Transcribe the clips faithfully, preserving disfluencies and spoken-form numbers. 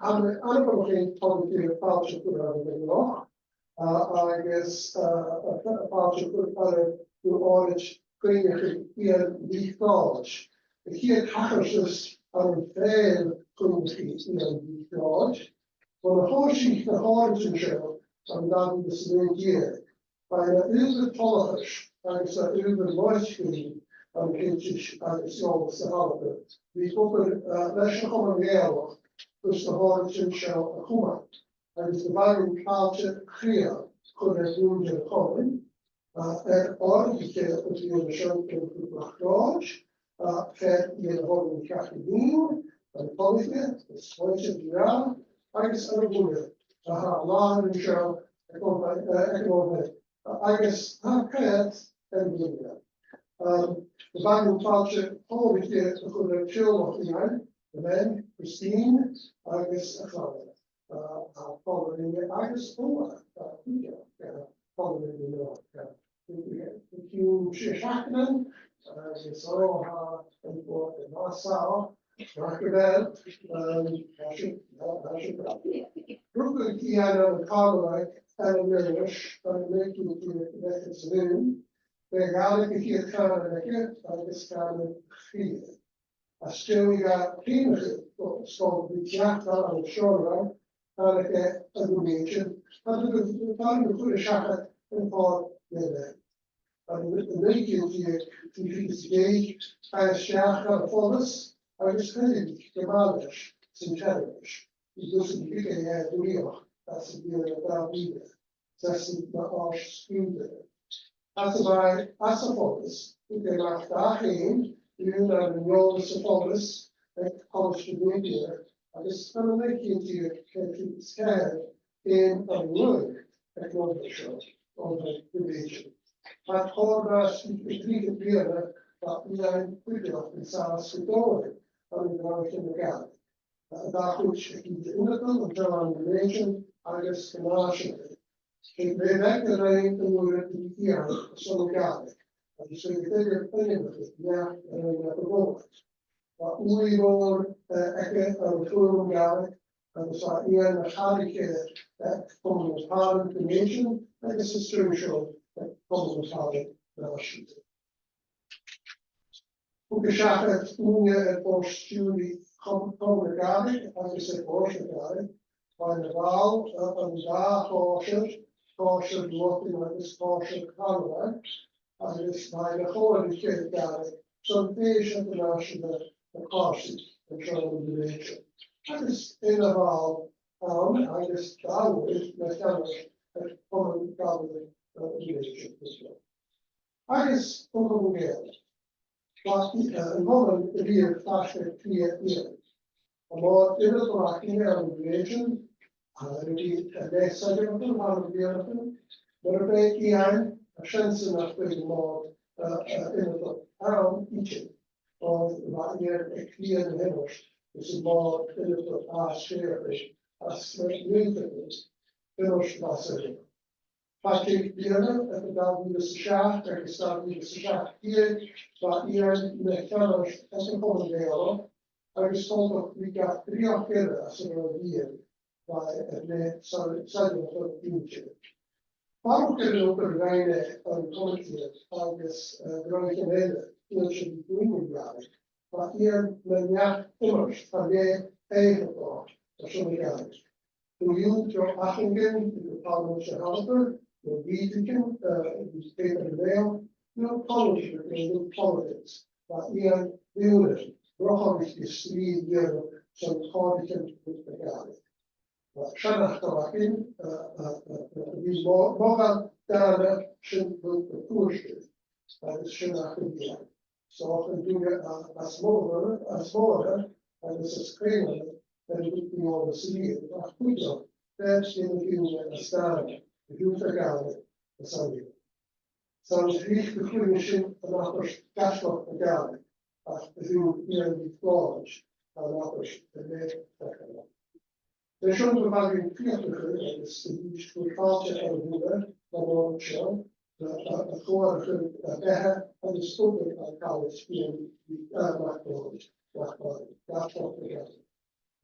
An, an, an, an, an, an, an, an, an, agus, uh, a, a, a, a, gu àraid cuimhneachadh air Iain Mhic Leòid. A' chiad thaobh a-rithist, an fhear a chuimhnicheas Iain Mhic Leòid, bhon a thòisich na h-òraidean seo ann an dà mhìle 's a naoi deug, bha e na adhbhar toileachais agus na adhbhar loisgidh ann an Ceiteas agus Eòlas na h-Alba. Bha e ag obair, uh, leis a' Chomunn Ghàidhealach gus na h-òraidean seo a chumail. Agus bha e a' faighinn càirdeas chridheil a chur air muinntir a' Chomuinn, uh, air òraidiche a bh' ann an seo gu Clòimh, uh, fear Iain Mhòr Chaluim, an Collaigh, is Coinneach Bìreach, agus an Bhùrach, a tha an làthair an seo aig an, uh, aig an oilthigh, uh, agus tha cead air an duine. Um, bha e a' faighinn càirdeas chridheil a chur air teaghlach Iain, a bhean, Christine, agus a chlann. Uh, a Pòlainn agus Ua, uh, Ua, uh, Pòlainn, uh, uh, fichead seachdainean, uh, agus o, tha, an bhòt, an bhòt, so, mar gu bheil, um, tha sibh, tha, tha sibh bràth. Rugadh Iain ann an Carmagh, ann an Inbhir Nis, ann an naoi ceud deug, naochad 's a naoi. B' e Gàidhlig a' chiad chànan aige agus cànan a' chridhe. Às dèidh dha cuimhneachadh gu sgoil Bhruighinn Sheachdain ann an Seòrsa, thàinig e a Dhùn Èideann, an do, an do, an do chuir e seachad an còrr le bheith. Ann an naoi ceud deug, trì fichead 's a deich, chaidh e a-steach dhan a' phoileas agus chuir e gu math leis san t-searbhas. Agus an do ràinig e a' bhliadhna às a' bhliadhna dà mhìle. Seasamh na àrd-sgrùdadh. Às a bha e às a' phoileas, thug e a-mach dà cheum, aon ann an eòlas a' phoileas aig Colaisde Napier, agus ann an naoi ceud deug, ceithir fichead 's a ceithir, ceum ann an Lùnag aig an oilthigh seo, Oilthigh Dhùn Èideann. Mar thoiseach, trì fichead bliadhna, bha Iain cuideachd an sàs gu dòigheil ann an gnothaichean na Gàidhlig. A dhà chuid aig Oilthigh Dhùn Èideann, an t-Eilean Dhùn Èideann agus gu nàiseanta. Tha e air a bhith a' roinn an uair a bha Iain airson na Gàidhlig, agus tha e air a bhith a' faighinn neach a rinn e gu mòr. Bha ùidh mhòr, eh, aige ann am foghlam Gàidhlig, agus bha Iain na chàraiche, eh, Comunn na Pàrant Dhùn Èideann agus an seo, eh, Comunn na Pàrant Nàiseanta. Thug e seachad ùine air Bòrd Stiùiridh Chom-, Comunn na Gàidhlig agus air Bòrd na Gàidhlig. Bha e na bhall, eh, an dà chòisir, Còisir Lothainn agus Còisir Charlevagh, agus bha e na chomhairliche Gàidhlig son Fèis Eadar-nàiseanta na Càrsaich an seo ann an Dùn Èideann. Agus e na bhall ann agus dà uair na cheannard air Comunn Gàidhlig, eh, Dhùn Èideann. Agus an Comunn Ghàidhealach. Bha, eh, an Comunn a-riamh faisg air cridhe Iain. Am Mòd Ionadail a bh' againne ann an Dùn Èideann, eh, a bha, eh, le soirbheachadh ann am bliadhnaichean, mura b' e Iain, tha seans nach biodh am Mòd, eh, eh, Ionadail ann idir. Oir bha Iain aig cridhe na h-iomairt, is am Mòd Ionadail a sgrìobh e, às, eh, an Ionadail, iomairt a bha soirbheachadh. Fad deich bliadhna, eadar dà mhìle 's a seachd agus dà mhìle 's a seachd deug, bha Iain na cheannard aig a' Chomunn Ghàidhealach, agus tha e a' dol ri gach dreuchd eile às an robh e riamh, bha e air leth soilleir, soilleir a chur innte. Barrachd air an obair a rinn e ann an Comataidh agus, eh, droichean eile, a' cumail sìos an fhuaim Ghàidhlig, bha Iain na neach-iomairt a bha air leth èifeachdach airson na Gàidhlig. Bha e ag obair tro achannan, gu Pàrlamaid na h-Alba, no bìdeagan, eh, agus Pàipear an Fhèill, no politics, no politics. Bha Iain buileach ro thorraidh a' strì a dhèanamh son càirdean na Gàidhlig. Bha seanfhacal againn, eh, eh, eh, eh, a bha mo-, modhail dàna sin rud a chuir sinn, agus sin againn Iain. 'S dòcha an duine a, as motha, as motha agus as caomhaile air an eòlas a bh' aige, ach cuideachd, bha e na dhuine as dàna, a thaobh na Gàidhlig, as aithne. 'S ann a-rithist a chluinneas sinn an abairt Gàidhlig na Gàidhlig, ach a thaobh Iain Mhic Leòid, an abairt a bh' aige. Leis an do bhagainn fiachail agus a-rithist gu fàilte air a' bhùrach, na mòr seo, na, na, na chomharrachadh, na beatha agus obair a' chaileig Iain, eh, Mac Leòid, Mac Leòid, Mac Leòid.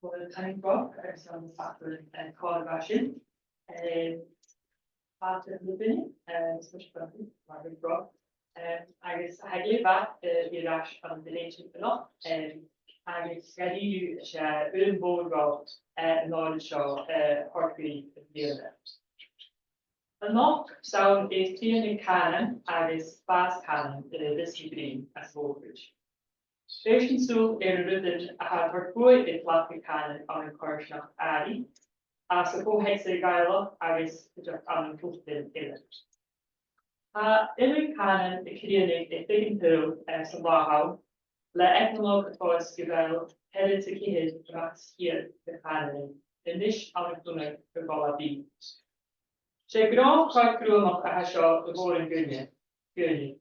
Well, thank you, Bob, agus an fhadhb, eh, còir a bha sin. Eh, fàilte mhòr dhuibh, eh, is mise Bob, mar a thuirt Bob. Eh, agus tha e glè mhath, eh, a bhith air ais ann an Dùn Èideann a-nochd, eh, agus gu dearbh 's e ùine mhòr dhomh, eh, an òraid seo, eh, a thoirt dhuibh a-nis. A-nochd, 's ann air crìonadh cànain agus bàs cànain a bhios mi a' bruidhinn anns a' mhòr-chuid. Bheir sinn sùil air na rudan a tha a' toirt buaidh air tlachd cànain ann an coimhearsnachd àraidh, anns a' cho-theacsa Ghàidhealach agus cuideachd ann an cultaran eile. Tha iomadh cànan a' crìonadh air feadh an t-saoghail, eh, san latha an-diugh, le eagalach a' fosgladh gu bheil ceithir sa cheud a-mach às a' cheud de chànanan a-nis ann an cunnart gu bheil iad. 'S e gnothaich cho gruamach a tha seo do mhòran daoine, daoine.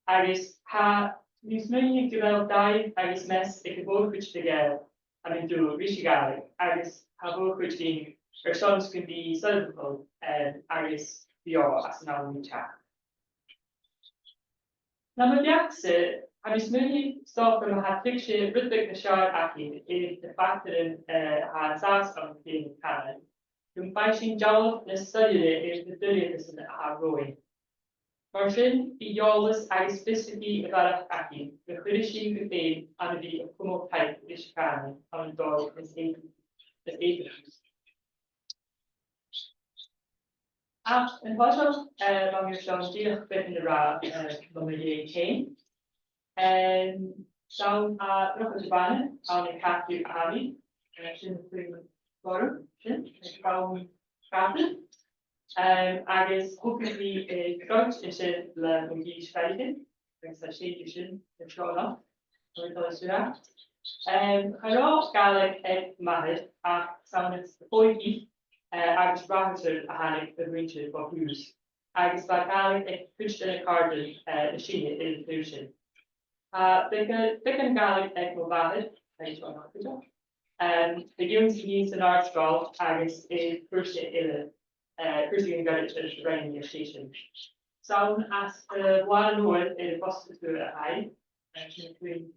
Agus tha mi a' smaoineachadh gu bheil dàimh agus meas aig a' mhòr-chuid de Ghàidheil ann an dùil ris a' Ghàidhlig, agus tha a' mhòr-chuid againn airson 's gum bi soirbheachail, eh, agus beò anns an àm ri teachd. Nam bheachd-sa, tha mi a' smaoineachadh 's dòcha gum bi tuigse rud beag nas fheàrr againn air na factairean, eh, a tha an sàs ann an crìonadh cànain, gum faigh sinn dealbh nas soilleire air na duilgheadasan a tha romhainn. Mar sin, bidh eòlas agus fiosrachadh a bharrachd againn, ma chuireas sinn gu feum ann a bhith a' cumail taic ris a' chànan ann an dòigh nas èifeachdaiche. Ach an toiseach, eh, bha mi airson dìreach beagan a ràdh, eh, mu mo dheidhinn fhèin. Em, 's ann à Drochaid a' Bhana, ann an Catrù a tha mi, eh, sin a' chlann gorm, sin, a' chlann Chatrù. Em, agus thog mi, eh, troid an sin le mo dhithis Catrù, agus tha sinn an sin an seo a-nochd, mar a tha sibh ag ràdh. Em, cha robh Gàidhlig aig m' athair ach 's ann às a' Ghàidhealtachd, eh, agus Ratharsair a thàinig a mhuinntir bho thùs, agus bha Gàidhlig aig cuid de na caraidean, eh, na sinne air an taobh sin. Tha beagan, beagan Gàidhlig aig mo mhàthair, tha i seo a-nochd cuideachd. Em, bha i ag ionnsachadh san àrd-sgoil agus air cùrsa eile, eh, cùrsa gun goirid air an Roinn Education. 'S ann às, eh, Bhaile an Òir air an Bhosca Tuath a tha i, eh, sin a' chlann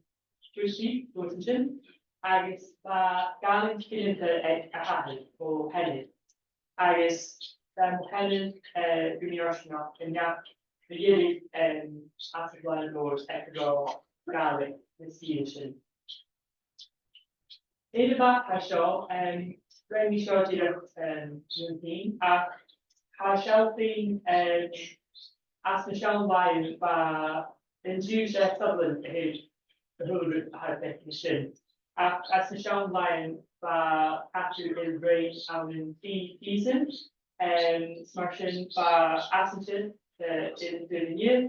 Tuath, Tuath an sin, agus bha Gàidhlig fileanta aig a h-athair o shean. Agus bha mo sheanair, eh, gu mì-fhortanach, an neach mu dheireadh, em, anns a' Bhaile an Òir aig an robh Gàidhlig nas fhìre sin. Air a' mhapa seo, em, rinn mi seo dìreach, em, dhomh fhìn, ach tha e a' sealltainn, em, anns na seann làithean bha an Diùiseag Sutherland a th' air a h-uile rud a tha beag an sin. Ach anns na seann làithean bha Catrù air a roinn ann an trì phìosan, em, 's mar sin bha Asainte, eh, air an taobh an iar,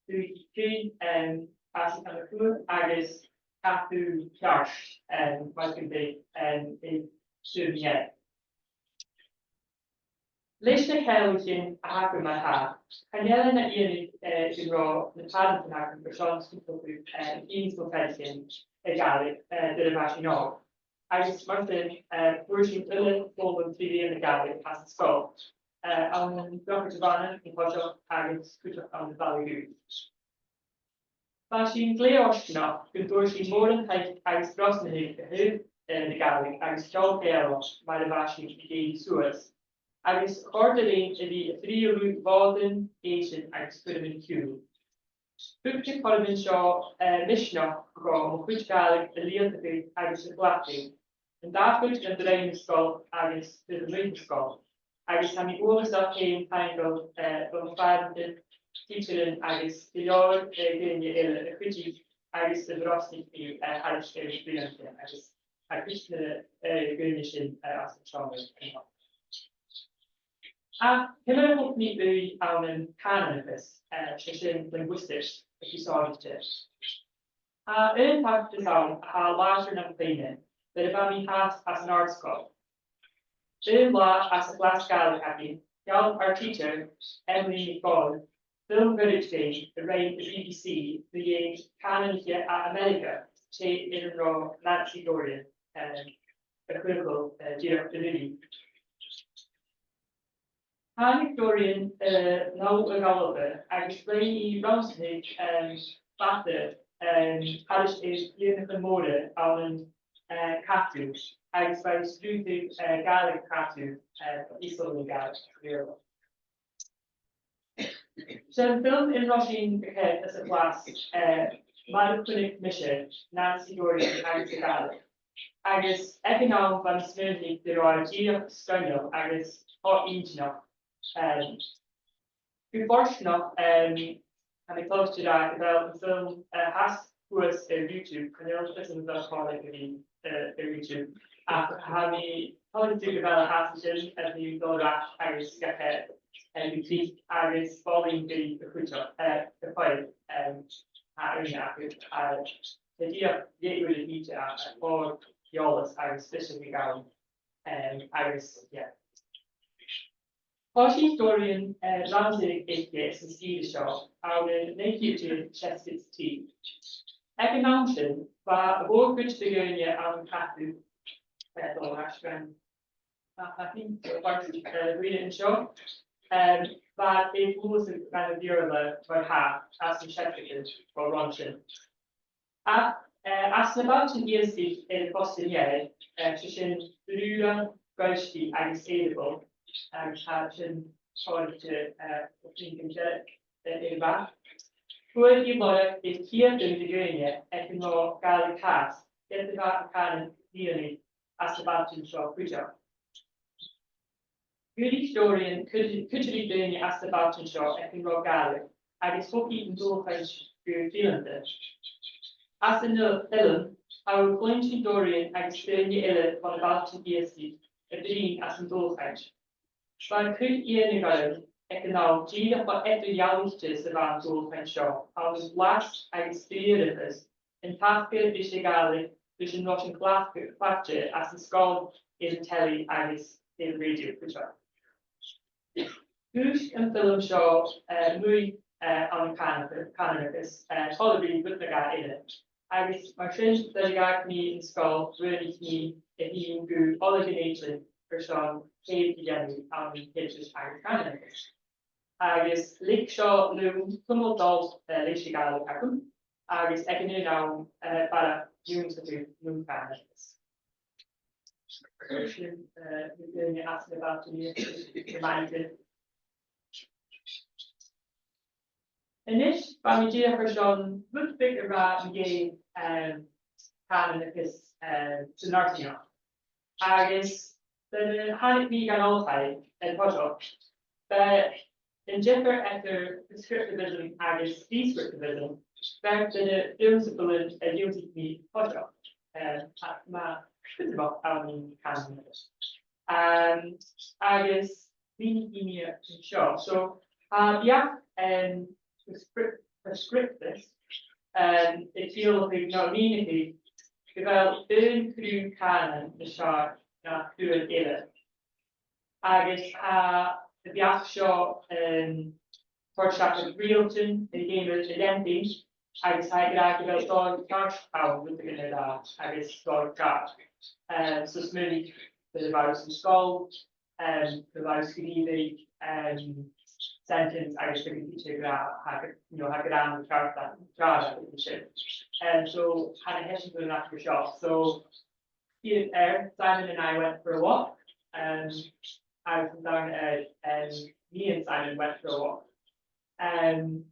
Dùthaich Chinn, em, anns an Ceann a Tuath, agus Catrù Ceart, em, mar gum biodh, em, air an taobh an ear. Leis na ceanglaichean a th' agam mar-thà, chan eil e na iongnadh, eh, gun robh na pàrantan agam airson sgrìobhadh, eh, ionnsachadh a' Ghàidhlig, eh, nuair a bha sinn òg. Agus mar sin, eh, fhuair sinn uile foghlam tro mheadhan na Gàidhlig anns an sgoil, eh, ann an Drochaid a' Bhanna, an toiseach, agus cuideachd ann am Baile Dhubh. Bha sinn glè fhortanach gun d' fhuair sinn mòran taic agus brosnachadh a thaobh, eh, na Gàidhlig agus ceòl Ghàidhealach mar a bha sinn ag èirigh suas. Agus chòrd e rinn a bhith a' frithealadh mhòdan, èideann agus cuirmean-ciùil. Thug na cothroman seo, eh, misneachd dhomh mo chuid Gàidhlig a leudachadh agus a chleachdadh, an dà chuid den droim na sgoile agus tro na meadhanan sgoile. Agus tha mi uabhasach fhèin taingeil, eh, do mo phàrantan, tidsearan agus gu leòr, eh, daoine eile a chuidich agus a bhrosnaich mi, eh, thairis air na bliadhnaichean agus tha cuid de na, eh, daoine sin, eh, anns an t-seòmar an-diugh. Ach ciamar a thog mi ùidh ann an cànanachas, eh, 's e sin linguistics, a bhith sònraichte. Tha aon tacaíocht ann a tha làidir nam chuimhne, nuair a bha mi fhathast anns an àrd-sgoil. Aon latha anns a' chlas Gàidhlig againn, sheall ar teacher, Emily NicDhòmhnaill, film goirid fhèin a rinn a' B B C mu dheidhinn cànanachas à Ameireagaidh, tè air an robh Nancy Dorian, eh, a' chruthachail, eh, dìreach an uair ud. Thàinig Dorian, eh, a-null a dh'Alba agus rinn i rannsachadh, em, fada, em, thairis air bliadhnaichean mòra ann an, eh, cadal, agus bha i a' sgrùdadh, eh, Gàidhlig cadal, eh, is dòcha Gàidhlig a' Bheurla. 'S e am film air an robh sinn a' coimhead anns a' chlas, eh, Mar a Chunnaic Mise, Nancy Dorian agus a' Ghàidhlig. Agus aig an àm bha mi a' smaoineachadh gun robh e dìreach sgoinneil agus cho inntinneach. Em, gu fortanach, em, tha mi toilichte gu bheil an film, eh, fhathast shuas air YouTube, chan eil fhios agam a bheil e còmhla ri, eh, air YouTube. Ach tha mi toilichte gu bheil e fhathast an sin, a bhith a' dol air ais agus ga coimhead, eh, gu tric agus mholainn dhuibh a chuideachadh, eh, a' coimhead, em, tha e air a bhith, eh, tha e dìreach dà uair a thìde ach tha e cho eòlach agus fiosrachadh ann, em, agus, yeah. Thòisich Dorian, eh, rannsachadh aice san sgìre seo ann an naoi ceud deug seasgad 's a trì. Aig an àm sin, bha a' mhòr-chuid de dhaoine ann an cadal, eh, dol air ais gun, a, a, a, eh, bhuaithe an seo. Em, bha iad a' gluasad gun a' Bheurla mar-thà, anns an t-seasgadan bho roimhe sin. Ach, eh, anns na bailtean iasgaich air a' chosta an ear, eh, 's e sin Brùirean, Goirsgidh agus Earabaill, agus tha sin sònraichte, eh, o chionn gun dearg, eh, air a' mhapa. Fhuair i lorg air ceud de dhaoine aig an robh Gàidhlig fhathast, ged a bha an cànan a' riaghladh anns na bailtean seo cuideachd. Dh'fhuirich Dorian cuid, cuid de dhaoine anns na bailtean seo aig an robh Gàidhlig, agus thog i an dualchainnt gu fileanta. Anns an fhil-, fhilm, tha thu a' cluinntinn Dorian agus daoine eile bho na bailtean iasgaich a' bruidhinn anns an dualchainnt. Bha an cuid iongnadh orm aig an àm dìreach cho eadar-dhealaichte 's a bha an dualchainnt seo, ann an blas agus briathrachas, an taca ris a' Ghàidhlig, ris an robh sinn cleachdte, cleachdte anns an sgoil, air an telly agus air an rèidio cuideachd. Dhùisg an film seo, eh, a-muigh, eh, ann an cànan-, cànanachas, eh, còmhla ri rud no dhà eile. Agus mar sin, nuair a dh'fhàg mi an sgoil, bhuannaich mi a thighinn gu Oilthigh an Èideann airson ceum a dhèanamh ann an Ceiltis agus Cànanachas. Agus leig seo leam cumail dol, eh, leis a' Ghàidhlig agam, agus aig an aon àm, eh, barrachd ionnsachadh mun chànanachas. Sin, eh, na daoine às na bailtean iasgaich, na maighdeann. A-nis, bha mi dìreach airson rud beag a ràdh mu dheidhinn, em, cànanachas, em, san fharsaingeachd. Agus nuair a thàinig mi dhan oilthigh air thoiseach, b' e an diofar eadar prescriptivism agus descriptivism, b' e de na prionnsapailean a dh'ionnsaich mi an toiseach, eh, ach ma chuidicheas ann an cànan. Em, agus bha mi an seo. So, tha beachd, em, prescrip-, prescriptivist, em, a' ciallachadh no a' mìneachadh gu bheil aon chruth cànain nas fheàrr na cruth eile. Agus tha a' bheachd seo, um, toirt seachad riaghailtean a dh'fheumas a leantainn, agus tha e ag ràdh gu bheil dòigh cheart ann rudeigin a ràdh, agus dòigh ceart. Um, so smaoinich, nuair a bha thu san sgoil, um, nuair a bha thu a' sgrìobhadh, um, sentence agus a' dol gu bhith ag ràdh, tha, you know, tha gràmar ceart ann, ceart ann, sin. Um, so, tha na h-eisteanan gu math ceart. So, Simon and I went for a walk, um, agus an dàrna fhear, um, me and Simon went for a walk. Um,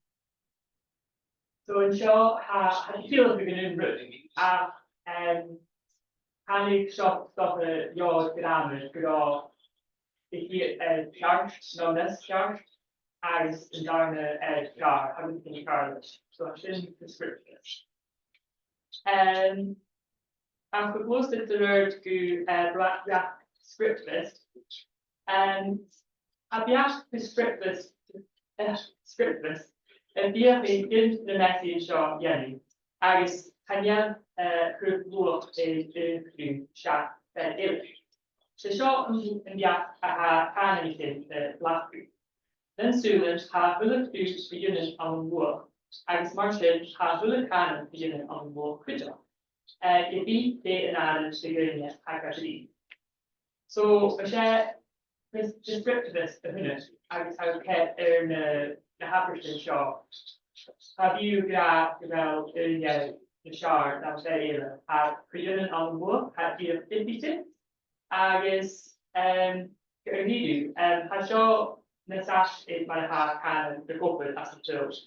so an seo, tha, tha e a' ciallachadh an aon rud, ach, um, chan eil seo, seo, uh, leabhar gràmair gu robh a' chiad, uh, ceart, no nas ceart, agus an dàrna, uh, ceàrr, tha rudeigin ceàrr leis. So sin prescriptive. Um, ach gu gluasad air adhart gu, uh, bla-, bla-, prescriptive. Um, a' beachd prescriptive, uh, prescriptive, a' feuchainn gun na measaidhean seo a dhèanamh, agus chan eil, uh, cur luach air, air cruth seach fear eile. 'S e seo am, am beachd a tha cànanaichean, uh, a' glacadh. Nan sùilean, tha a h-uile cruth a dh'fheumas ann an luach, agus mar sin tha a h-uile cànan a dh'fheumas ann an luach cuideachd, eh, ge bith dè an àireamh de dhaoine a tha ga bruidhinn. So, 's e pres-, prescriptivist a th' annad, agus tha thu a' coimhead air na, na h-abairtean seo. Cha bhi thu ag ràdh gu bheil aon dheug nas fheàrr na fear eile. Tha cuideigin ann an luach, tha e dìreach difrichte, agus, em, gu dearbh, em, tha seo nas fhaisge air mar a tha cànan ag obair anns an t-saoghal.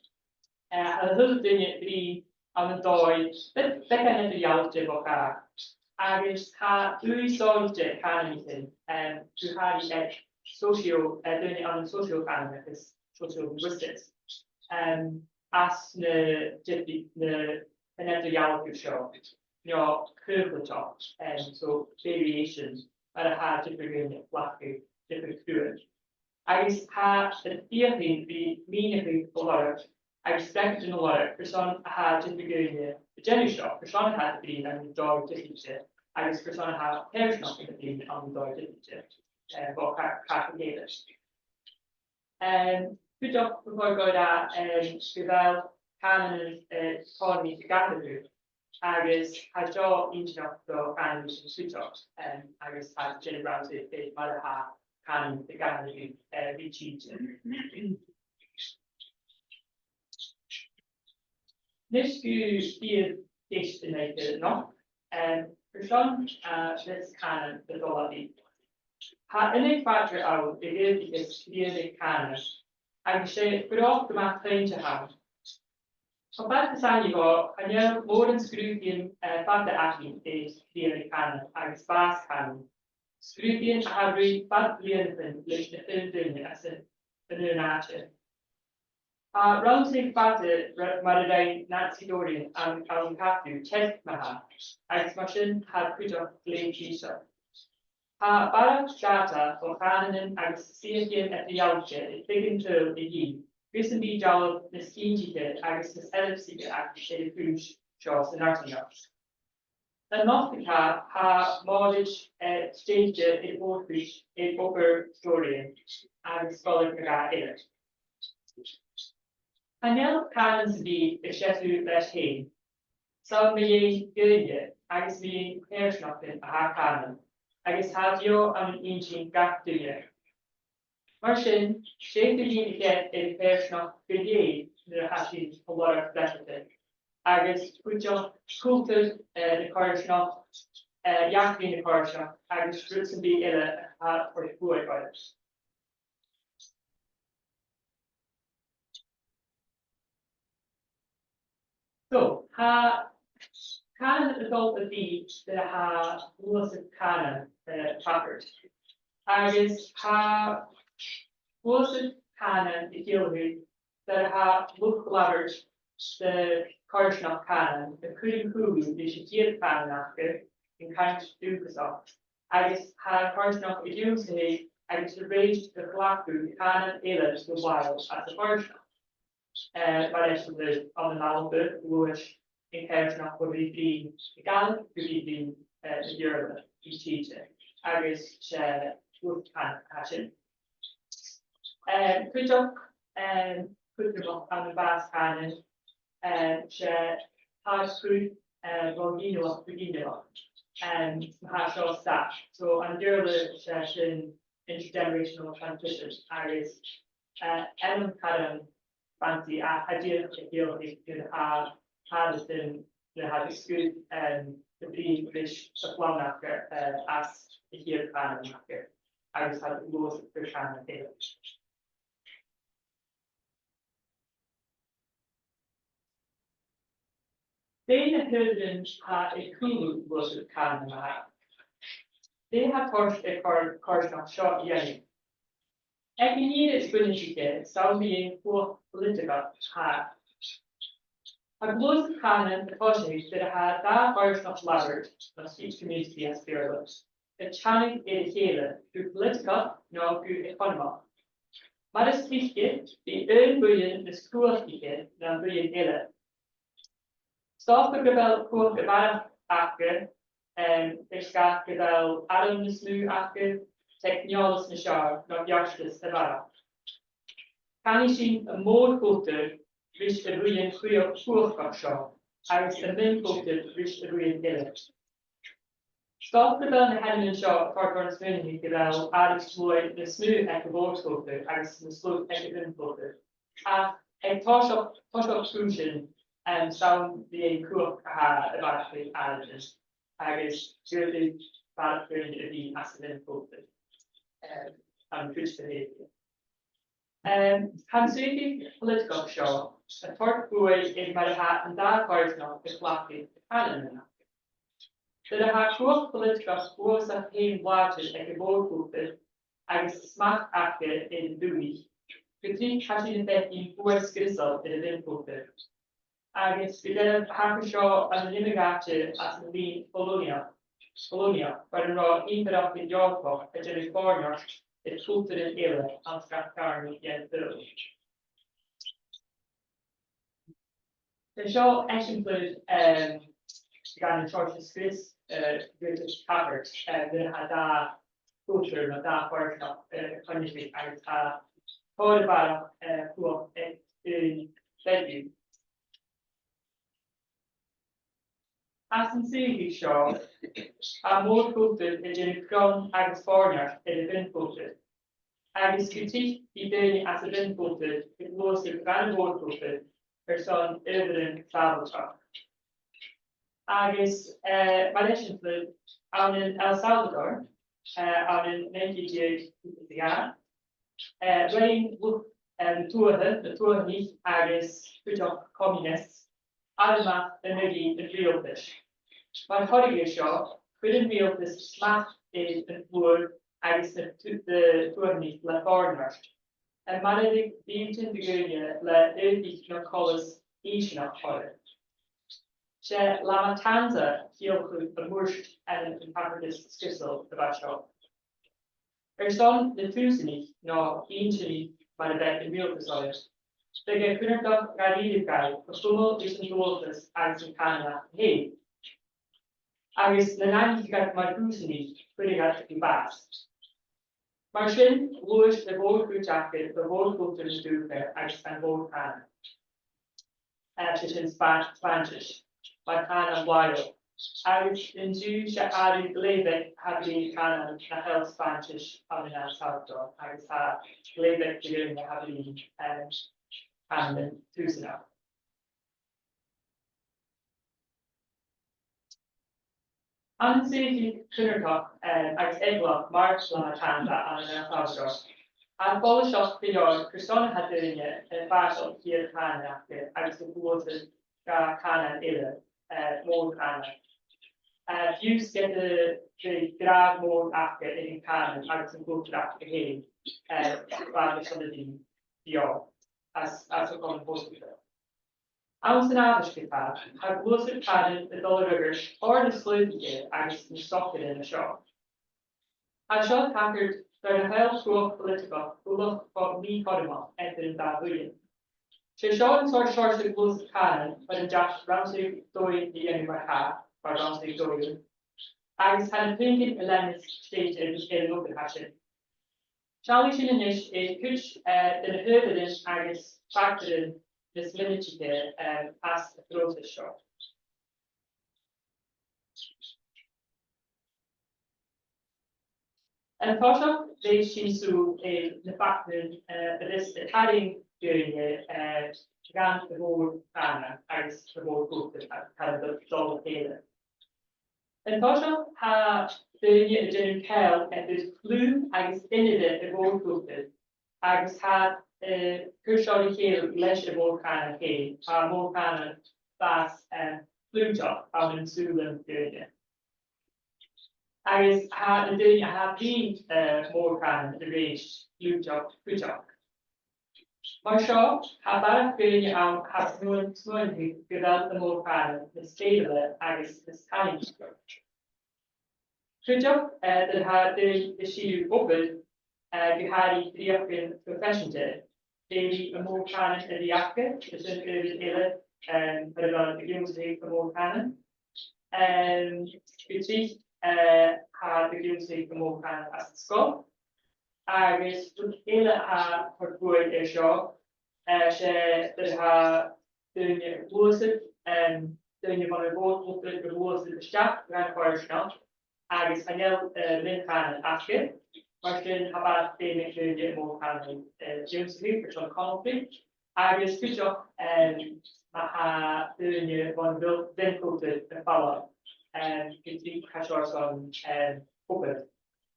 Eh, tha a h-uile duine a' bruidhinn ann an dòigh, bit, beagan eadar-dhealaichte bho chàch. Agus tha ùidh sònraichte aig cànanaichean, em, gu h-àraidh aig socio-, eh, daoine ann an socio-economics agus socio-linguistics. Em, anns na, na, an eadar-dhealachadh seo, no, cruthachadh, em, so variation, mar a tha diofar dhaoine a' glacadh diofar cruth. Agus tha iad a' feuchainn ri mìneachadh a lorg, agus spreagadh a lorg, carson a tha diofar dhaoine a' dèanamh seo, carson a tha iad a' bruidhinn ann an dòigh difrichte, agus carson a tha coimhearsnachdan a' bruidhinn ann an dòigh difrichte, eh, bho chà-, chàch a chèile. Em, cuideachd, bu chòir dhomh a ràdh, em, gu bheil cànanan, eh, eaconaich ag atharrachadh, agus tha seo inntinneach do chànanaichean cuideachd, em, agus tha iad a' dèanamh rannsachaidh air mar a tha cànan ag atharrachadh, eh, ri tìde. A-nis gu, gu ceist a-nochd, em, carson, eh, a bhios cànan a' dol à bith. Tha iomadh fhadhb ann a dh'fhaodas sgrìobhadh cànain, agus 's e gu robh gu math toinnte ann. Cho fad 's a tha sinn a' dol, chan eil mòran sgrùdaidhean, eh, fada againn air sgrìobhadh cànain agus bàs cànain. Sgrùdaidhean a tha a' ruith fad bhliadhnaichean leis na h-aon daoine anns an, an aon àite. Tha rannsachaidh fada ro-, mar a rinn Nancy Dorian ann, ann an Caitliú teasachadh, agus mar sin tha iad cuideachd glè thric. Tha barrachd dàta bho chànanan agus suidheachaidhean eadar-dhealaichte air feadh an t-saoghail a dhìth, gus am bi dealbh nas cinntiche agus nas earbsaiche againn air a' chùis seo san fharsaingeachd. An-diugh tha, tha Mòraid, eh, stèidhichte air mòr-chuid air obair Dorian agus Sgoilear no dhà eile. Chan eil cànan sam bith a' seasamh leis fhèin. 'S ann mu dheidhinn dhaoine agus mu dheidhinn coimhearsnachdan a tha cànan, agus tha e beò ann an inntinn gach duine. Mar sin, 's e daoine a tha a' coimhearsnachd gu lèir nuair a tha sinn a' lorg leisgeul, agus cuideachd cultar, eh, na coimhearsnachd, eh, eachdraidh na coimhearsnachd, agus rud sam bith eile a tha a' toirt buaidh oirnn. So, tha cànan a' dol à bith nuair a tha gluasad cànain, eh, a' tachairt. Agus tha gluasad cànain a' ciallachadh nuair a tha luchd-labhairt de choimhearsnachd cànain a' cur an cùl ris a' chiad chànan aca, an cainnt dùthchasach, agus tha an coimhearsnachd ag ionnsachadh agus a' rèist a' glacadh cànain eile sa bhaile às a' choimhearsnachd. Eh, mar eisimpleir, ann an Alba, ghluais an coimhearsnachd bho bhith a' bruidhinn na Gàidhlig gu bhith a' bruidhinn, eh, na Beurla ri tìde, agus 's e luchd-cànain a tha sin. Eh, cuideachd, eh, cudromach ann am bàs-chànain, eh, 's e tàirgeadh, eh, bho ghinealach gu ginealach, eh, ma tha seo stad. So, ann an Beurla, 's e sin intergenerational transmission, agus, eh, ainm caran fancy ach tha e dìreach a' ciallachadh gur e, tha, tha iad sin, gur e tha iad a' sgur, em, a' bruidhinn ris a' chlann aca, eh, às a' chiad chànan aca, agus tha iad a' gluasad gu cànan eile. Dè na h-uiread a tha air cùlaibh gluasad cànain a-mach? Dè tha toirt air cor-, coimhearsnachd seo a dhèanamh? Aig an ìre as bunaiteige, 's ann mu dheidhinn cumhachd poilitigeach a tha. Tha gluasad cànain a' tòiseachadh nuair a tha dà choimhearsnachd labhairt, no speech community as Beurla, a' teannadh air a chèile, gu poilitigeach no gu eaconamach. Mar as trice, bidh aon bhuidheann nas cumhachdaige na am buidheann eile. 'S dòcha gu bheil cumhachd a bharrachd aca, em, air sgàth gu bheil arm nas motha aca, teicneòlas nas fheàrr, no beartas a bharrachd. Canaidh sinn am mòr-chultar ris a' bhuidheann cumha-, cumhachdach seo, agus am mion-chultar ris a' bhuidheann eile. 'S dòcha gu bheil na h-ainmean seo a' toirt oirnn smaoineachadh gu bheil àraidh-shluaigh nas motha aig a' mhòr-chultar agus nas lugha aig a' mhion-chultar. Ach aig toiseach, toiseach chùisean, em, 's ann mu dheidhinn cumhachd a tha a' bharrachd air àraidhean, agus dh'fhaodadh barrachd dhaoine a bhith às a' mhion-chultar, em, ann an cuid de dh'Èirinn. Em, tha an suidheachadh poilitigeach seo a' toirt buaidh air mar a tha an dà choimhearsnachd a' cleachdadh a' chànain a-mach. Nuair a tha cumhachd poilitigeach uabhasach fhèin-làidir aig a' mhòr-chultar agus smachd aca air an dùthaich, gu tric tha sinn a' faicinn buaidh sgriosail air a' mhion-chultar. Agus gu dearbh, thachair seo ann an iomadh àite anns an linn cholaineach, cholaineach, far an robh Ìmpireachd Eòrpach a' dèanamh fòirneart air cultaran eile anns gach ceàrnaidh dhen t-saoghal. Tha seo eisimpleir, em, dhen an seòrsa sgrios, eh, Great Discovery, eh, nuair a tha dà chultar no dà choimhearsnachd, eh, a' coinneachadh agus tha tòrr a bharrachd, eh, cumhachd aig aon bheilg. Anns an t-suidheachadh seo, tha mòr-chultar a' dèanamh cron agus fòirneart air a' mhion-chultar, agus gu tric bidh daoine às a' mhion-chultar a' gluasad dhan a' mhòr-chultar airson adhbharan sàbhailteach. Agus, eh, mar eisimpleir, ann an El Salvador, eh, ann an naoi ceud deug fichead 's a dhà, eh, rinn luchd, eh, na tuath-, na tuathanaich agus cuideachd communist armachd a-mach an riaghaltas. Mar thoradh air seo, chuir an riaghaltas smachd air an fluair agus na tu-, na tuathanaich le fòirneart, a' marbhadh mìltean de dhaoine le aodaich no coltas inntinneach orra. 'S e La Matanza a chiallaicheadh am murt ann an, an tachartas sgriosail a bha seo. Airson na tùsanaich, no inntinneach mar a bha an riaghaltas orra, bhiodh e cunnartach dha-rìribh dhaibh a chumail ris an dualchas agus an cànan aca fhèin. Agus nan aithnicheadh iad mar thùsanaich, chuireadh iad gu bàs. Mar sin, ghluais a' mhòr-chuid aca do mhòr-chultar na dùthcha agus dhan mhòr-chànan. Eh, 's e sin Spà-, Spàinntis, mar chànan làitheil. Agus an-diugh 's e àireamh glè bheag a tha a' bruidhinn cànan nach eil Spàinntis ann an El Salvador, agus tha glè bheag de dhaoine a tha a' bruidhinn, em, cànan tùsanach. Ann an suidheachadh cunnartach, eh, agus eagalach mar La Matanza ann an El Salvador, tha e follaiseach gu leòr carson a tha daoine, eh, a' fàgail a' chiad chànan aca agus a' gluasad dha cànan eile, eh, mòr-chànan. Eh, fiù 's ged a bhiodh gràdh mòr aca air an cànan agus an cultar aca fhèin, eh, bha iad sin a' dèanamh beò às, às a' chomhair fosgailte. Anns an àbhaist a tha, tha gluasad cànain a' dol a fhreagairt tòrr nas slaodaiche agus nas socaire na seo. Tha seo a' tachairt nuair nach eil cumhachd poilitigeach uile cho mì-chothromach eadar an dà bhuidheann. 'S e seo an seòrsa, seòrsa gluasad cànain far an deach rannsachadh dòigheil a dhèanamh mar-thà, mar rannsachadh dòigheil, agus tha na puingean a leanas stèidhichte air, air an obair a tha sin. Seallaidh sinn a-nis air cuid, eh, de na h-adhbharan agus factaran nas mionaidiche, eh, às a' phròiseas seo. An toiseach, bheir sinn sùil air na faclan, eh, a bhios a' tarraing dhaoine, eh, dhan a' mhòr-chànan agus a' mhòr-chultar a tha a' dol, dol a chèile. An toiseach, tha daoine a' dèanamh ceangal eadar cliù agus inbhe a' mhòr-chultair, agus tha, eh, cur seo ri chèile leis a' mhòr-chànan fhèin, tha a' mhòr-chànan a' fàs, eh, cliùiteach ann an saoghal nan daoine. Agus tha na daoine a tha a' bruidhinn, eh, mòr-chànan a-rithist cliùiteach cuideachd. Mar seo, tha barrachd dhaoine ann a tha a' smaoin-, smaoineachadh gu bheil a' mhòr-chànan nas fèirile agus nas tarraingiche. Cuideachd, eh, nuair a tha daoine a' sireadh obair, eh, gu h-àraidh dreuchdan proifeiseanta, bidh a' mhòr-chànan air a bhith aca, 's e sin uiread eile, eh, mar a bhios iad ag ionnsachadh a' mhòr-chànan. Em, gu tric, eh, tha iad ag ionnsachadh a' mhòr-chànan anns an sgoil. Agus rud eile a tha a' toirt buaidh air seo, eh, 's e nuair a tha daoine a' gluasad, em, daoine bhon a' mhòr-chultar a' gluasad a-steach dhan choimhearsnachd, agus chan eil, eh, mion-chànan aca. Mar sin, tha barrachd dhaoine a' dèanamh a' mhòr-chànan, eh, ionnsachadh airson conflict. Agus cuideachd, em, ma tha daoine bhon mhion-, mhion-chultar a' falbh, em, gu tric tha seo airson, em, obair.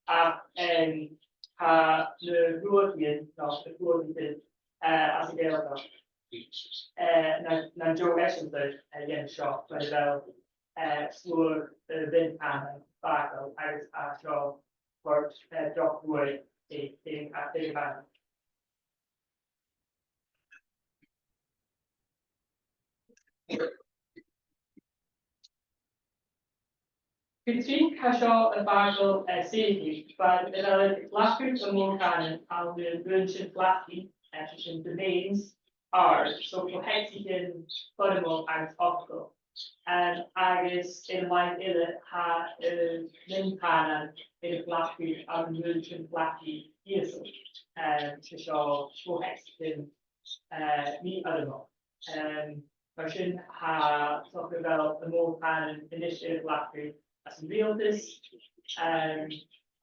Ach, em, tha na h-uairean, no na h-uairean, eh, anns a' Ghàidhealtachd, eh, na, nan deagh eisimpleir, eh, dhen seo, mar a bheil, eh, sluagh, eh, mhion-chànain a' fàgail agus tha seo a' toirt, eh, droch bhuaidh air, air, air a' bhanna. Gu tric tha seo a' fàgail, eh, sèithrichean, far a bheil iad a' glacadh a' mhòr-chànain ann an raointean-flachaidh, eh, 's e sin domains, àrd, so fo-, headsachadh foirmeil agus optail. Em, agus air an làimh eile tha, eh, mion-chànan air a ghlacadh ann an raointean-flachaidh ìosal. Em, 's e seo fo-, headsachadh, eh, mì-fhoirmeil. Em, mar sin, tha, 's dòcha gu bheil a' mhòr-chànan a-nis air a ghlacadh anns an riaghaltas, em,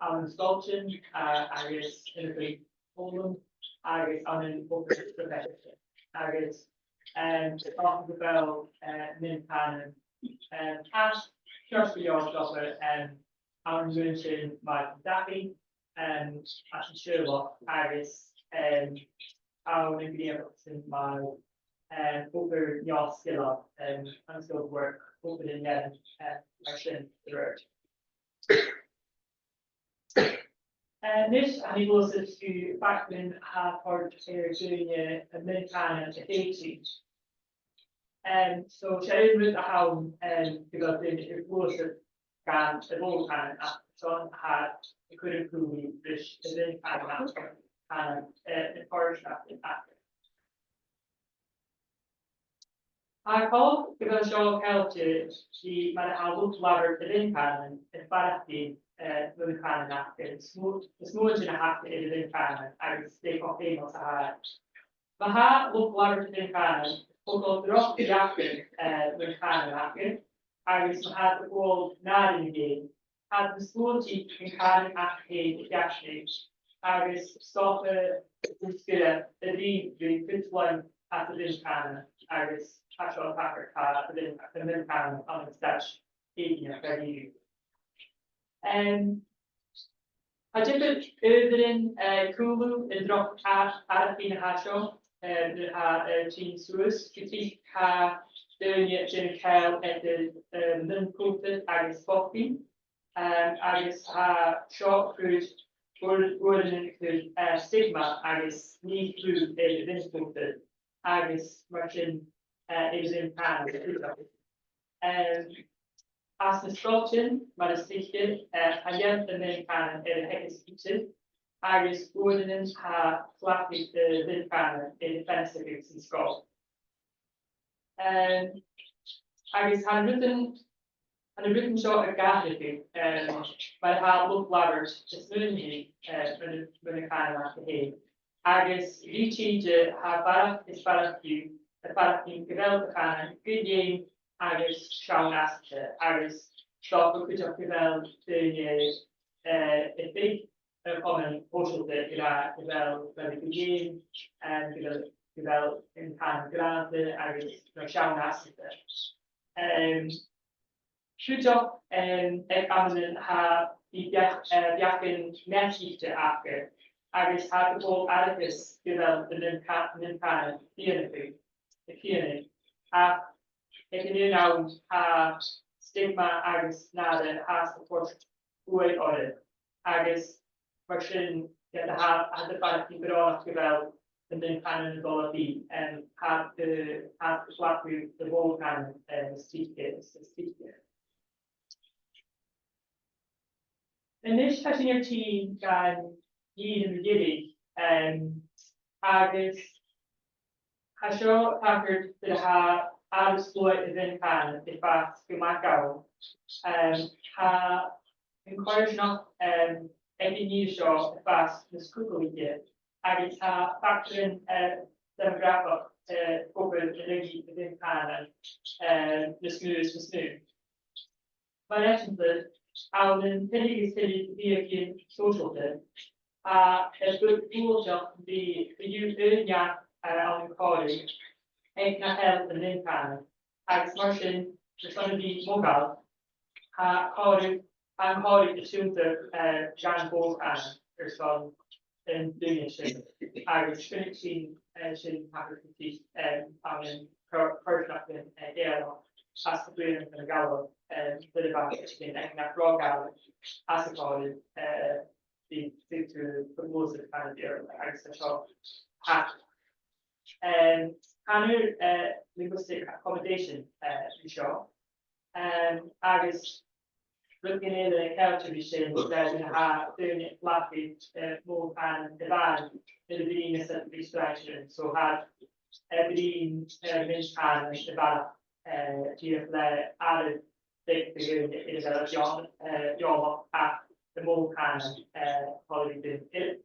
ann an sgoiltean, eh, agus ann am foghlam, agus ann an obair proifeiseanta. Agus, em, 's dòcha gu bheil, eh, mion-chànan, em, ceart, ceart gu leòr, 's dòcha, em, ann an raointean mar an dachaigh, em, anns an Siorlach, agus, em, ann an gnìomhachdan mar, em, obair neo-sgileil, em, unskilled work, obair an fhearainn, em, mar sin air adhart. Eh, a-nis, tha mi a' gluasad gu faclan a tha a' toirt air daoine a' mion-chànan a thèid. Em, so, 's e aon rud a th' ann, em, gu bheil daoine a' gluasad dhan a' mhòr-chànan, ach 's ann a tha iad a' cur an cùlaidh ris a' mhion-chànan aca, cànan, eh, na coimhearsnachdan aca. Tha coltas gu bheil seo ceangailte ri mar a tha luchd-labhairt a' mhion-chànain a' faireachdainn, eh, mun chànan aca, is mò, is mò an sin a tha aca air a' mhion-chànan agus dè cho feumail 's a tha e. Ma tha luchd-labhairt a' mhion-chànain a' togail droch fheachdan, eh, mun chànan aca, agus ma tha iad a' gabhail nàdar mu dheidhinn, tha iad nas luaithe an cànan aca fhèin a sheachnadh, agus 's dòcha gu bheil iad a' bruidhinn ri cuid leinn às a' mhion-chànan, agus tha seo a' tachairt, tha a' mhion-, a' mhion-chànan ann an staid èiginneach dha-rìribh. Em, tha diofar adhbharan, eh, cùlaidh an droch fhà-, fhaireachdainn a tha seo, eh, nuair a tha, eh, tighinn suas, gu tric tha daoine a' dèanamh ceangal eadar, eh, mion-chultar agus bochdainn. Em, agus tha seo a' cur uair-, uaireannan a' cur, eh, stigma agus mì-chliù air a' mhion-chultar agus mar sin, eh, air a' mhion-chànan cuideachd. Em, anns na sgoiltean, mar as trice, eh, chan eil a' mhion-chànan air a theagasg idir, agus uaireannan tha cleachdadh a' mhion-chànain air a fheasachaidh san sgoil. Em, agus tha rudan Tha na rudan seo ag atharrachadh, em, mar a tha luchd-labhairt a' smaoineachadh, eh, mun, mun a' chànan aca fhèin. Agus ri tìde, tha barrachd is barrachd dhiubh a' faireachdainn gu bheil a' chànan gu lèir agus seann-fhasanta, agus 's dòcha cuideachd gu bheil daoine, eh, a' faicinn a' chomainn shòisealta ag ràdh gu bheil, gu bheil e gu lèir, em, gu bheil, gu bheil an cànan galánta agus gu bheil e seann-fhasanta. Em, cuideachd, em, aig amannan tha, bidh beach-, eh, beachdan neart-sgrìobhte aca, agus tha iad a' gabhail aithreachas gu bheil an, an ca-, an cànan a' fianaigeadh, a' fianaigeadh. Ach aig an aon àm tha stigma agus nàire fhathast a' toirt buaidh orra. Agus mar sin, ged a tha, tha iad a' faireachdainn gu brònach gu bheil an aon chànan a' dol a bhith, em, tha iad, tha iad a' glacadh a' mhòr-chànan, em, as trice, as, as trice. A-nis tha sinn air tighinn gu dìnnear mu dheireadh, em, agus tha seo tachairt far a tha àireamh sluaigh a' mhion-chànain a' fàs gu math gabhail. Em, tha an coimhearsnachd, em, aig an ìre seo a' fàs nas cugallaiche, agus tha factairean, eh, demografaich, eh, ag obair an aghaidh a' mhion-chànain, eh, nas motha is nas motha. Mar eisimpleir, ann an tuilleadh is tuilleadh de bhiathadh shòisealta, tha e buileach buailteach ri, ri aon neach, eh, ann an còmhradh aig nach eil a' mhion-chànan. Agus mar sin, airson a bhith modhail, tha còmhradh, tha an còmhradh a' tionndadh, eh, dhan mhòr-chànan airson an duine sin. Agus chunnaic sinn, eh, sin tachairt gu tric, em, ann an co-, coimhearsnachdan, eh, Gàidhealach anns na bliadhnaichean a dh'fhalbh, em, nuair a bha tuigsinn aig nach robh Gàidhlig anns a' chòmhradh, eh, bidh, bidh tu a' gluasad cànan Bheurla agus tha seo thart. Em, canaidh, eh, linguistic accommodation, eh, ri seo. Em, agus rudeigin eile ceangailte ri sin, eh, nuair a tha daoine a' glacadh, eh, mòr-chànan a-mhàin, nuair a bhruidhneas iad ri strainnsearan. So tha, eh, bruidhinn, eh, mion-chànan a bharrachd, eh, dìreach le àireamh beag de dhaoine air a bheil iad eòl-, eh, eòlach ach a' mhòr-chànan, eh, còmhla ri daoine eile.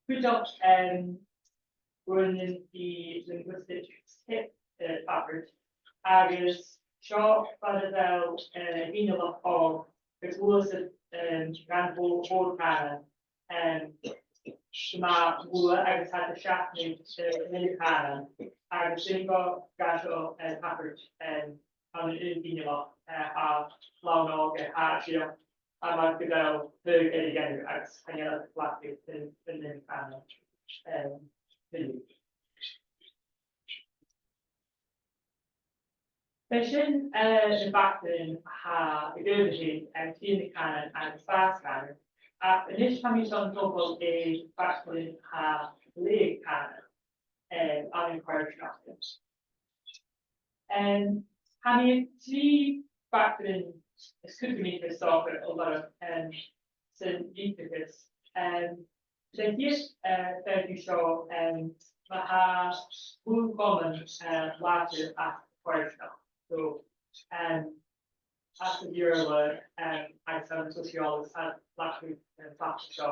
Cuideachd, em, bhuaineas i linguistic tip, eh, tachairt, agus seo far a bheil, eh, ginealach òg a' gluasad, em, dhan mhò-, mhòr-chànan, em, gu math luath agus tha iad a' seachnadh, eh, an aon chànan, agus sin gu, gu seo, eh, tachairt, em, ann an aon ghinealach, eh, a tha làn òga, tha e dìreach, tha e mar gu bheil taghadh air a dhèanamh agus chan eil iad a' glacadh an, an aon chànan, em, tuilleadh. B' e sin, eh, na factairean a tha a' gabhail a-steach aig trian nan cànan agus fàs cànan, ach a-nis tha mi airson togail air factairean a tha a' leughadh cànan, eh, ann an coimhearsnachdan. Em, tha mi air trì factairean as cudromaiche, 's dòcha, a lorg, em, san litreachas. Em, 's e a' chiad, eh, fear dhiubh seo, em, ma tha buannachd, eh, làidir anns a' choimhearsnachd. So, em, anns a' Bheurla, em, agus ann an sociologist, tha làidir, em, facal seo,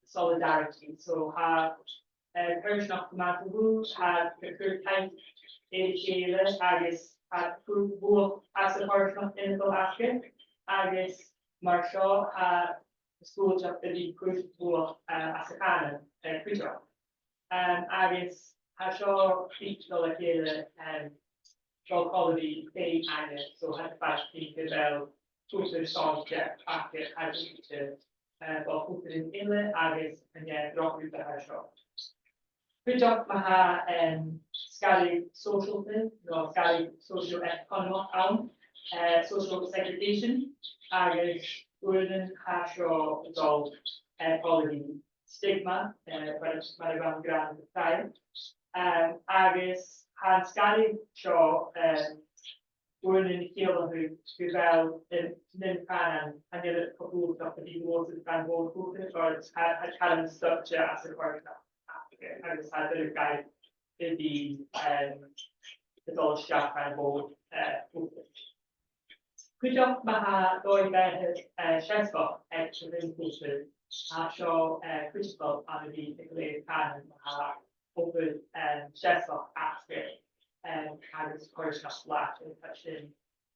solidarity. So, tha, eh, coimhearsnachd gu math dlùth, tha iad a' cur taic air a chèile agus tha iad a' cur buannachd anns a' choimhearsnachd ionadail aca, agus mar seo tha e 's dòcha a bhith a' cur buannachd, eh, anns a' chànan, eh, cuideachd. Em, agus tha seo a' dol a chèile, em, seo còmhla ri fèin-aithne, so tha iad a' faicinn gu bheil cultar sònraichte aca, tha iad a' faicinn, eh, bho chultaran eile agus an e droch rud a tha seo. Cuideachd ma tha, em, sgaradh sòisealta no sgaradh socio-economic ann, eh, social segregation, agus uaireannan tha seo a' dol, eh, còmhla ri stigma, eh, mar, mar a bha mi ag ràdh an-dràsta. Em, agus tha an sgaradh seo, em, uaireannan a' ciallachadh gu bheil, em, na cànain, chan eil iad cho buailteach a bhith gluasail dhan mhòr-chultar, oir tha, tha cànan stoidhte anns a' choimhearsnachd, agus tha iad air a bhith, em, a' dol a-steach dhan mhòr, eh, chultar. Cuideachd ma tha dòigh-beatha, eh, seasmhach aig a' bhun-chultar, tha seo, eh, critical ann a bhith a' cleachdadh cànan ma tha obair, eh, seasmhach aca, eh, agus coimhearsnachd làidir, tha sin,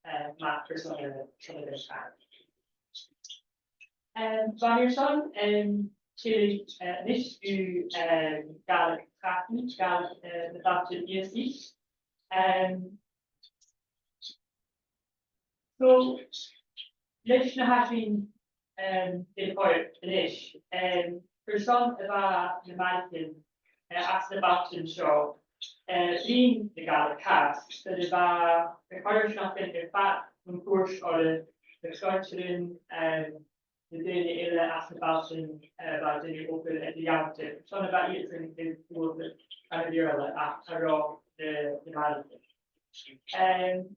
eh, math airson, airson a' bhun-chànan. Em, bha mi airson, em, tilleadh, eh, a-nis gu, em, Gàidhlig a' Chathair, Gàidhlig, eh, nam bailtean iasgaich. Em, so, leis na tha sinn, em, air choreigin a-nis, em, airson a bhith nam maireachdainn, eh, anns na bailtean seo, eh, bruidhinn na Gàidhlig fhathast, 's e a bha na coimhearsnachdan air fad mun cuairt orra, na sgoiltean, em, na daoine eile anns na bailtean, eh, a bha a' dèanamh obair eadar-dhealaichte. Airson a bhith iadsan air fuaimneachadh ann am Beurla ach cha robh na, na maireachdainnean. Em,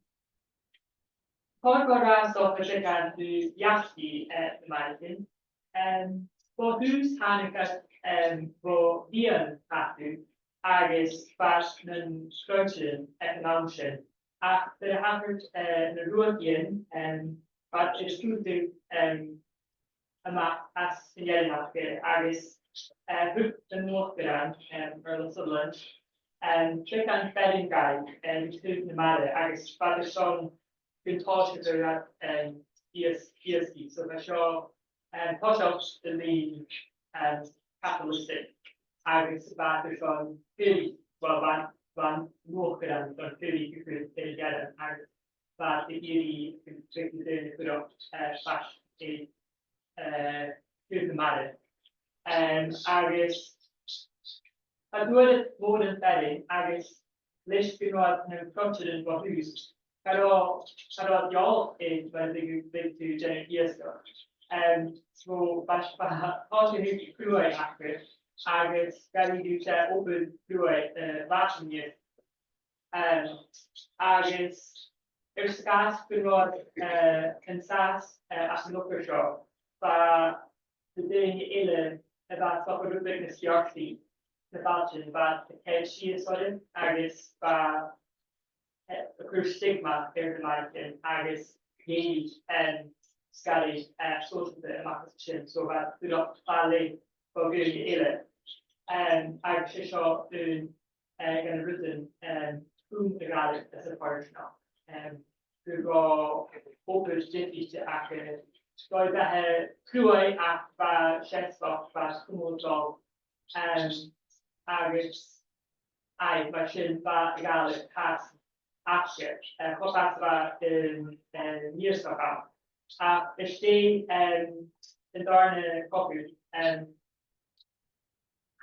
Tha cuid gu leòr seo a' tighinn bho dh'fhaicinn, eh, na maireachdainnean. Em, bho thùs thàinig iad, em, bho mheadhan Chaitligeach agus bha iad nan sgoiltean aig an àm sin. Ach nuair a thachair, eh, na Ruadhachaidhean, em, bha iad a' sgrùdadh, em, a-mach às an fhearann aca agus, eh, thug an uachdaran, em, Earl of Sutherland, em, beagan fearann dhaibh, em, ri taobh na mara agus bha iad airson gun tòisich iad, em, ias-, iasgaich. So bha seo, em, toiseach an linn, em, capitalistic agus bha iad airson fuireach, well, bha, bha an uachdaran airson fuireach a chur air an fhearann agus bha iad ag iarraidh gun tigeadh na daoine a chur, eh, faisg air, eh, taobh na mara. Em, agus tha dùil mòr an fhearainn agus leis gun robh iad nam frontair bho thùs, cha robh, cha robh iad eòlach air mar a bhiodh, bhiodh tu a' dèanamh iasgach. Em, so, bha, bha, tha sinn a' cruaidh aca, agus ged a bha e obair chruaidh, eh, mhath an iasg. Em, agus air sgàth gun robh, eh, an sàs, eh, anns an obair seo, bha na daoine eile a bha a' toirt rud beag nas fheàrr dha na bailtean, bha iad a' coimhead sìos orra agus bha, eh, a' cur stigma air na maireachdainnean agus dh'èirich, em, sgaradh, eh, sòisealta a-mach às a sin. So bha iad a' fuireach far leth bho dhaoine eile. Em, agus 's e seo aon eh, de na rudan, em, chum a' Ghàidhlig às a' choimhearsnachd, em, gun robh obair dìreach aca, dòigh-beatha cruaidh ach bha seasmhach, bha cumhachd, em, agus, aye, mar sin bha a' Ghàidhlig fhathast aca, eh, cho fad 's a bha, em, em, an iasgach ann. Ach às dèidh, em, an dàrna cogadh, em,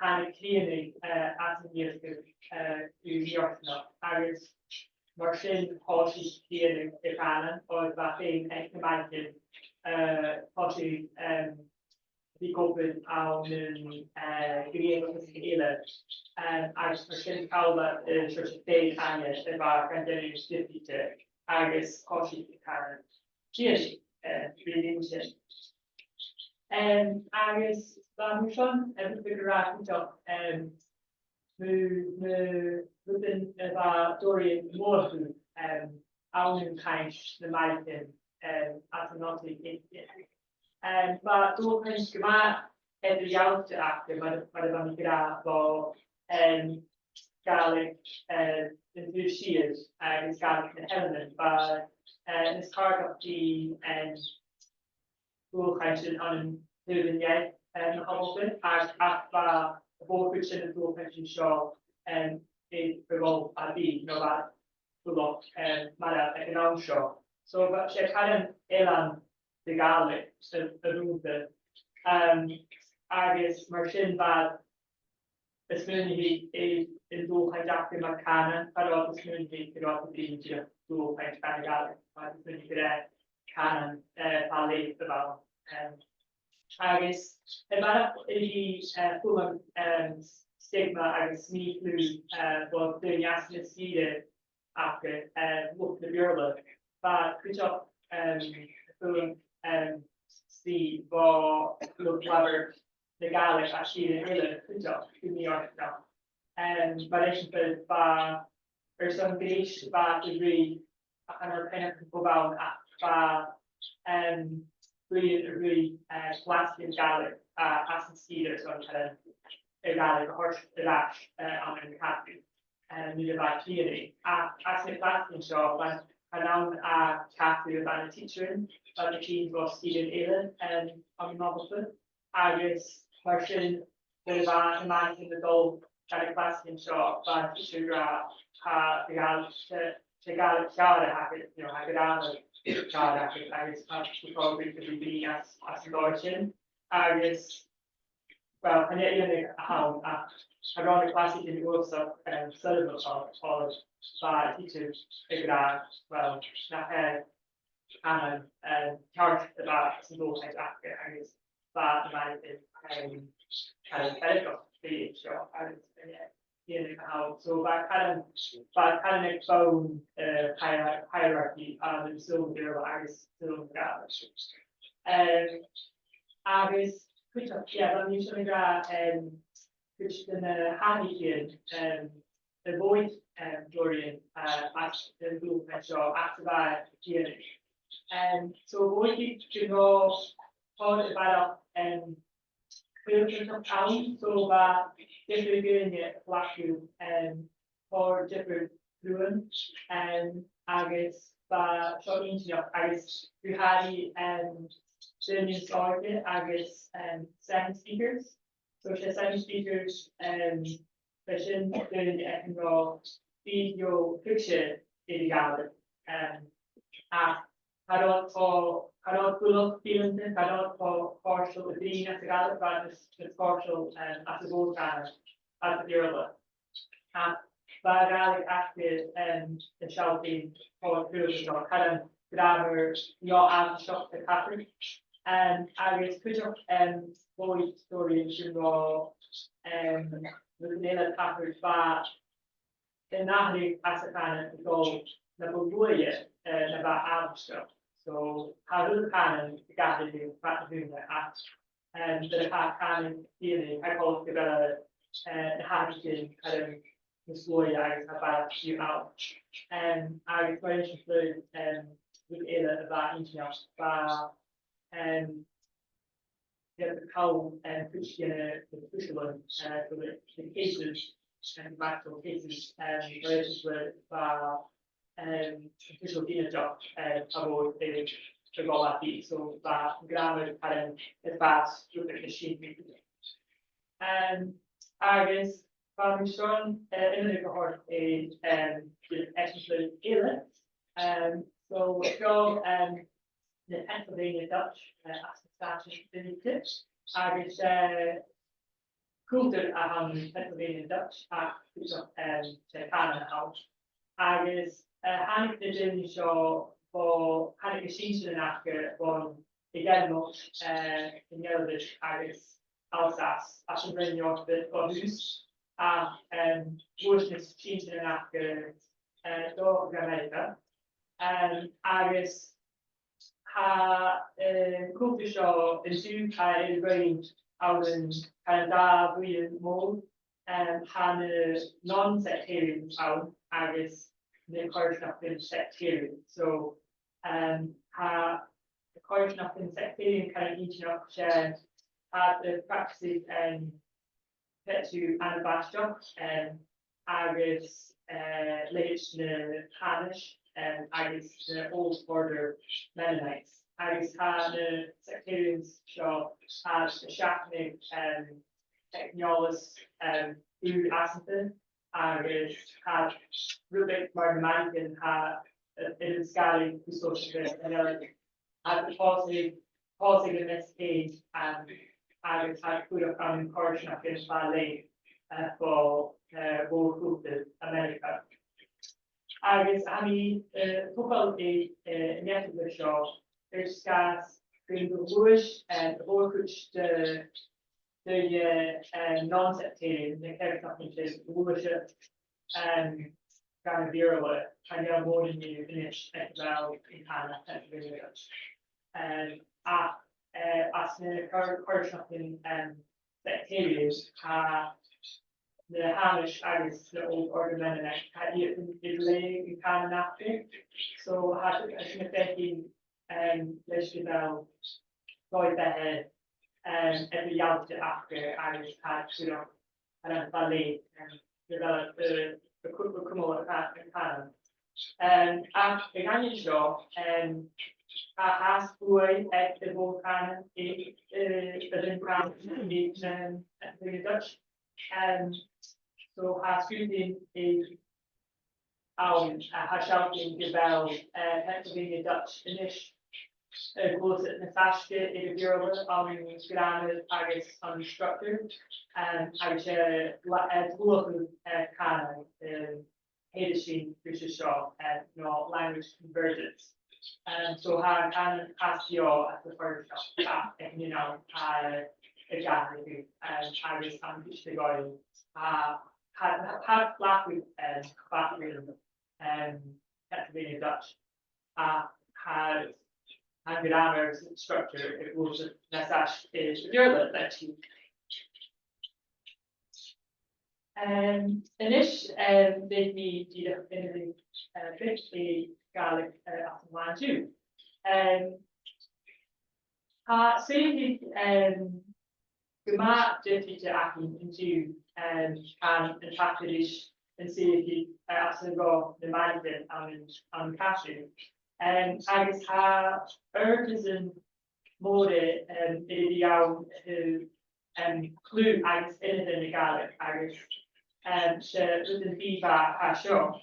thàinig crìonadh, eh, às an iasgach, eh, gu mì-fhortanach, agus mar sin thòisich crìonadh a' chànain, oir bha feum aig na maighdeann, eh, tòiseachadh, em, a bhith ag obair ann an, eh, gnìomhachas eile. Em, agus mar sin, thadhail, eh, seòrsa feum-aithne a bha gan dèanamh dìreach, agus thòisich a' chànan crìonadh, eh, ri linn sin. Em, agus bha mi airson, em, a bhith ag ràdh cuideachd, em, mu, mu rudan a bha Dorian a' mothachadh, em, ann an cainnt nam maighdeann, em, às an oilthigh aice. Em, bha dualchainnt gu math eadar-dhealaichte aca, mar, mar a bha mi ag ràdh, bho, em, Gàidhlig, eh, an taobh siar agus Gàidhlig na h-eileanan. Bha, eh, Miss Cardock ri, em, dualchainntean ann an taobh an ear, eh, na h-Alba, ach, ach bha a' mhòr-chuid de na dualchainntean seo, em, air a dhol à bith, no bha iad uile, em, marbh aig an àm seo. So, bha, 's e caran eilean de Ghàidhlig a, a bh' annta. Em, agus mar sin bha iad a' smaoineachadh air an dualchainnt aca mar chànan, cha robh iad a' smaoineachadh gun robh iad a' bruidhinn dìreach dualchainnt cànan Gàidhlig, bha iad a' smaoineachadh gur e cànan, eh, far leth a bh' ann. Em, agus, eh, a bharrachd air a bhith, eh, a' fulang, em, stigma agus mì-chliù, eh, bho dhaoine às na sgìrean aca, eh, luchd na Beurla. Bha cuideachd, em, a' fulang, em, slighe bho luchd-labhairt na Gàidhlig à sgìrean eile cuideachd gu mì-fhortanach. Em, mar eisimpleir, bha, airson greis, bha iad a' ruith, ach an uair sin, chan eil cuimhne agam cò bh' ann ach bha, em, bliadhna a' ruith, eh, clasaichean Gàidhlig, eh, anns an sgìre airson, em, a' Ghàidhlig a thoirt air ais, eh, ann an Catrìona, eh, nuair a bha i a' tighinn. Ach anns na clasaichean seo, bha, bha an aon, eh, ceathrar a bha na tidsearan, bha iad a' tighinn bho sgìrean eile, em, ann am Alba. Agus mar sin, nuair a bha na mnathan a' dol dha na clasaichean seo, bha an tidsear ag ràdh, tha a' Ghàidhlig, 's e, 's e Gàidhlig ceàrr a th' agad, you know, tha gràmar ceàrr a th' agad, agus tha thu a' faighinn a bhith bruidhinn às, às an dòigh sin. Agus, well, chan e iongnadh a th' ann, ach cha robh na clasaichean uabhasach, em, soirbheachail, oir bha an tidsear ag ràdh, well, nach e, em, em, ceart a bha san dòigh aca, agus bha na mnathan, em, kind of, kind of, seo, agus, eh, dìreach a tha. So, bha kind of, bha kind of ag bonn, eh, hier-, hierarchy, um, ann an saoghal Bheurla agus saoghal na Gàidhlig. Em, agus, cuideachd, yeah, bha mi seo ag ràdh, em, cuid de na h-atharraichean, em, a mhothaich, em, Dorian, eh, às an dùthaich seo, às a bha e a' dèanamh. Em, so mhothaich i gun robh tòrr a bharrachd, em, caolseachd ann, so bha diofar dhaoine a' cleachdadh, em, tòrr diofar chruaidhean, em, agus bha seo inntinneach agus gu h-àraidh, em, daoine as òige agus, em, Sami speakers. So 's e Sami speakers, em, b' e sin daoine aig an robh bith-, bhidio tuigse air a' Ghàidhlig. Em, ach cha robh iad cho, cha robh iad buileach fileanta, cha robh iad cho cofhurtail a' bruidhinn às a' Ghàidhlig, bha iad nas, nas cofhurtail, em, às a' mhòr-chànan, às a' Bheurla. Ach bha a' Ghàidhlig aca, em, a' sealltainn tòrr chruaidh, so kind of gràmar, you know, àbhaisteach a' tachairt. Em, agus cuideachd, em, mhothaich Dorian gun robh, em, rudan eile a' tachairt, bha an atharrachadh às a' chànan a' dol na bu luaithe, eh, na bha àbhaisteach. So, tha a h-uile cànan ag atharrachadh fad na h-ùine, ach, em, nuair a tha cànan a' tighinn, tha coltas gu bheil, eh, na h-atharraichean, em, nas luaithe agus tha barrachd dhiubh ann. Em, agus mar eisimpleir, em, rud eile a bha inntinneach, bha, em, bha iad a' call, em, cuid de na, na tuisealan, eh, so the, the cases, em, the actual cases, em, mar eisimpleir, bha, em, an tuiseal Fiannaidh, em, a' dol air, air a dhol a-staigh. So bha an gràmar, em, air fàs rud beag nas sine. Em, agus bha mi airson, eh, iongnadh a thoirt air, em, eisimpleir eile. Em, so, seo, em, na Pennsylvania Dutch, eh, às na Stàitean Aonaichte. Agus, eh, cultar a th' ann an Pennsylvania Dutch, ach cuideachd, em, 's e cànan a th' ann. Agus, eh, thàinig na daoine seo bho, thàinig na sinnsirean aca bhon, a' Ghearmailt, eh, an Eilbheis agus Alsace, às an Roinn Eòrpa bho thùs, ach, em, bhuail na sinnsirean aca, eh, a dhol gu Ameireaga. Em, agus tha, eh, an cultar seo an-diugh, tha e air a ruighinn ann an, tha e dà bhuidheann mhòr, em, tha na non-sectarians ann agus na coimhearsnachdan sectarian. So, em, tha na coimhearsnachdan sectarian kind of inntinneach, 's e, tha iad a' practiceadh, em, creideamh anabaistich, em, agus, eh, leithid na h-Anais, em, agus na Old Order Mennonites. Agus tha na sectarians seo, tha iad a' seachnadh, em, teicneòlas, em, ùr-fhasanta, agus tha iad rud beag mar na manaidsean, tha, eh, air an sgaradh gu sòisealta an Eilbheis. Tha iad a' pòsadh, pòsadh am measg fhèin, em, agus tha iad a' fuireach ann an coimhearsnachdan far leth, eh, bho, eh, mhòr-chultar Ameireaga. Agus tha mi, eh, a' togail, eh, eh, an eisimpleir seo air sgàth 's gun do ghluais, eh, a' mhòr-chuid de, de, eh, eh, non-sectarian, na coimhearsnachdan sin, ghluais iad, em, gun a' Bheurla, chan eil mòran dhiubh a-nis aig a bheil an cànan Pennsylvania Dutch. Em, ach, eh, anns na coimhear-, coimhearsnachdan, em, sectarian, tha na h-Anais agus na Old Order Mennonites, tha iad air leth an cànan aca. So, tha, tha sinn a' faicinn em, leis gu bheil dòigh-beatha, em, eadar-dhealaichte aca agus tha iad a' cur an fhàilte, em, gu bheil, eh, a' cu-, a' cumail an ca-, an cànan. Em, ach a dh'aindeoin seo, em, tha, tha fhios buaidh aig a' mhòr-chànan, eh, eh, a' mhòr-chànan, em, a' Dutch. Em, so tha sgrùdadh ann a tha a' sealltainn gu bheil, eh, Pennsylvania Dutch a-nis, eh, a' gluasad nas fhaisge air a' Bheurla ann an gràmar agus an structar, em, agus, eh, le, eh, dlùth, eh, cànan, em, thairis air an rud seo, eh, no language convergence. Em, so tha, tha an cànan a' coimhead às a' chùrsa seo, ach, eh, you know, tha, eh, a' gàireachdainn, em, agus tha an cùis a' gabhail, tha, tha, tha, tha lagh, em, background, em, Pennsylvania Dutch, ach tha, tha an gràmar agus an structar a' gluasad nas fhaisge air a' Bheurla, like, Em, a-nis, em, bidh mi dìreach a' dèanamh, eh, beagan Gàidhlig, eh, às an là an-diugh. Em, tha, saoilidh mi, em, gu math diofraichte againn an-diugh, em, an, an taca ris an saoghal, eh, anns an robh na maidneachan ann an, ann an Caiseal. Em, agus tha adhartasan mòra, em, air a bhith ann a thaobh, em, cliù agus inbhe na Gàidhlig agus, em, 's e rud a bha a tha seo.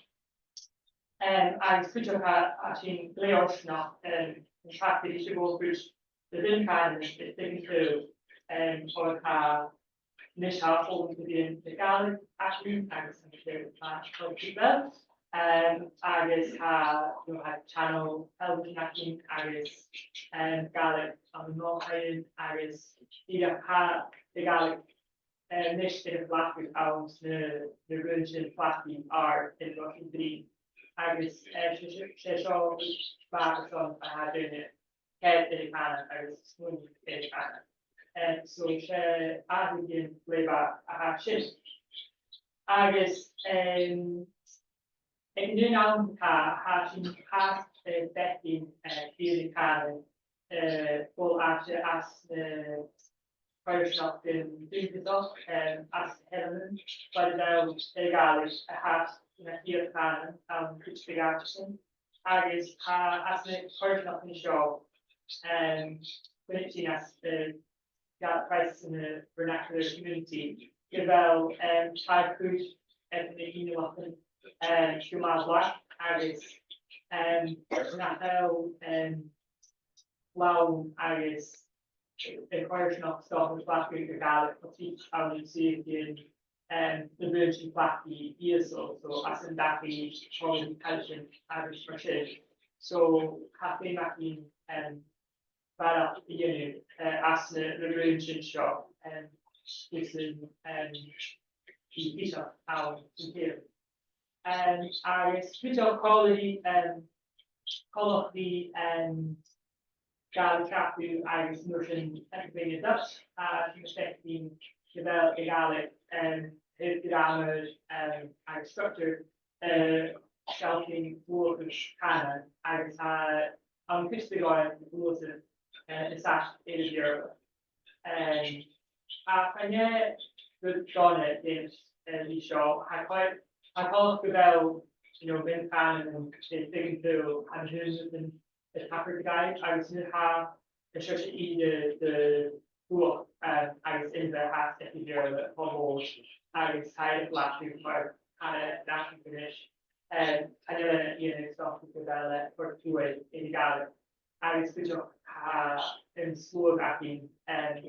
Em, agus cuideachd tha, tha sinn glè fhortanach, em, an taca ris a' mhòr-chuid de dh'fheadhainn cànan is de dh'fheadhainn, em, oir tha a-nis tha fhoghlam tro mheadhan na Gàidhlig againn agus an t-Gàidhlig mar as trice. Em, agus tha, you know, tha channel television againn agus, em, Gàidhlig ann an Òban agus dìreach tha a' Ghàidhlig, em, a-nis air a cleachdadh anns na, na raointean-plataidh air an robh sinn a' bruidhinn. Agus, eh, 's e, 's e, 's e seo bàs an a tha daoine ceart air a' chànan agus smaoineachadh air a' chànan. Em, so 's e atharrachadh glè mhath a tha sin. Agus, em, aig an aon àm tha, tha sinn a' feuchainn, eh, fìor chànan, eh, bho àite às na coimhearsnachdan dùthchasach, em, às an eilean, far a bheil a' Ghàidhlig a' tachairt na fìor chànan ann an cuid de dh'àiteachan. Agus tha às na coimhearsnachdan seo, em, cluinnidh sinn às, eh, Gaelic Crisis in the Vernacular Community, gu bheil, em, tha a' chuid de na ginealaichean, em, gu math blàth agus, em, nach eil, em, làn agus a' choimhearsnachd, 's dòcha, a' cleachdadh a' Ghàidhlig cho tric ann an suidheachadh, em, na raointean-plataidh ìosal, so às an dachaigh, còmhla ri càirdean agus mar sin. So, tha feum againn, em, barrachd a dhèanamh, eh, às na, na raointean seo, em, gus an, em, bidh fios ann san t-saoghal. Em, agus cuideachd còmhla ri, em, coltach ri, em, Gàidhlig Cheapaidh agus mar sin Pennsylvania Dutch, a, tha sinn a' faicinn gu bheil a' Ghàidhlig, em, air gràmar, em, agus structar, eh, a' sealltainn luach cànain agus tha an cùis a' gabhail a' gluasad, eh, nas fhaisge air a' Bheurla. Em, ach chan e rud dona a th' ann, eh, an seo, tha co-, tha coltach gu bheil, you know, mion-chànan, eh, beagan dùil, tha na h-aon rudan a' tachairt dhaibh, agus nuair a tha an seòrsa ìre de, de chumhachd, em, agus inbhe a th' aig a' Bheurla cho mòr, agus tha e air a bhlasad mar chànan nàiseanta a-nis, em, chan eil e na dhèanamh, 's dòcha gu bheil e a' toirt buaidh air a' Ghàidhlig. Agus cuideachd tha an sluagh againn, em,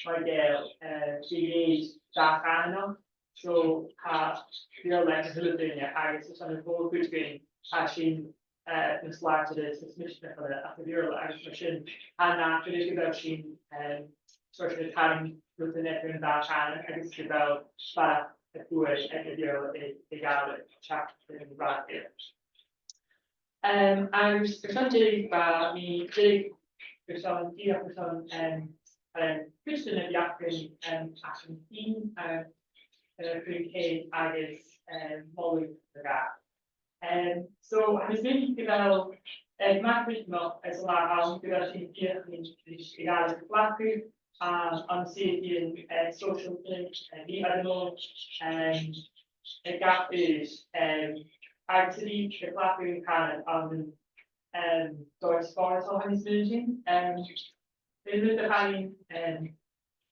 mar gheall, eh, de leithid dà-chànanach, so tha Beurla aig a h-uile duine, agus airson a' mhòr-chuid againn, tha sinn, eh, nas làidire is nas misneachaile ach a' Bheurla, agus mar sin, tha e nàdarra gu bheil sinn, em, seòrsa a' tarraing rudan eadar an dà chànan, agus gu bheil barrachd air buaidh aig a' Bheurla air a' Ghàidhlig, teachd air an rathad. Em, agus airson deireadh, bha mi dìreach airson, dìreach airson, em, em, cuid de na beachdan, em, a chì sinn, em, eh, chun cèin agus, em, moladh a ghabhail. Em, so, tha mi a' smaoineachadh gu bheil, eh, mar a thuirt mi, is e an aon rud a tha sinn a' feuchainn ris a' Ghàidhlig a chleachdadh, um, ann an sgioba, eh, sòisealta, eh, bidh e air a bhith, um, aig gach aois, um, agus a bhith a' cleachdadh an cànain ann an, um, dòigh spòrsail, tha mi a' smaoineachadh. Um, aon rud a chanainn, um,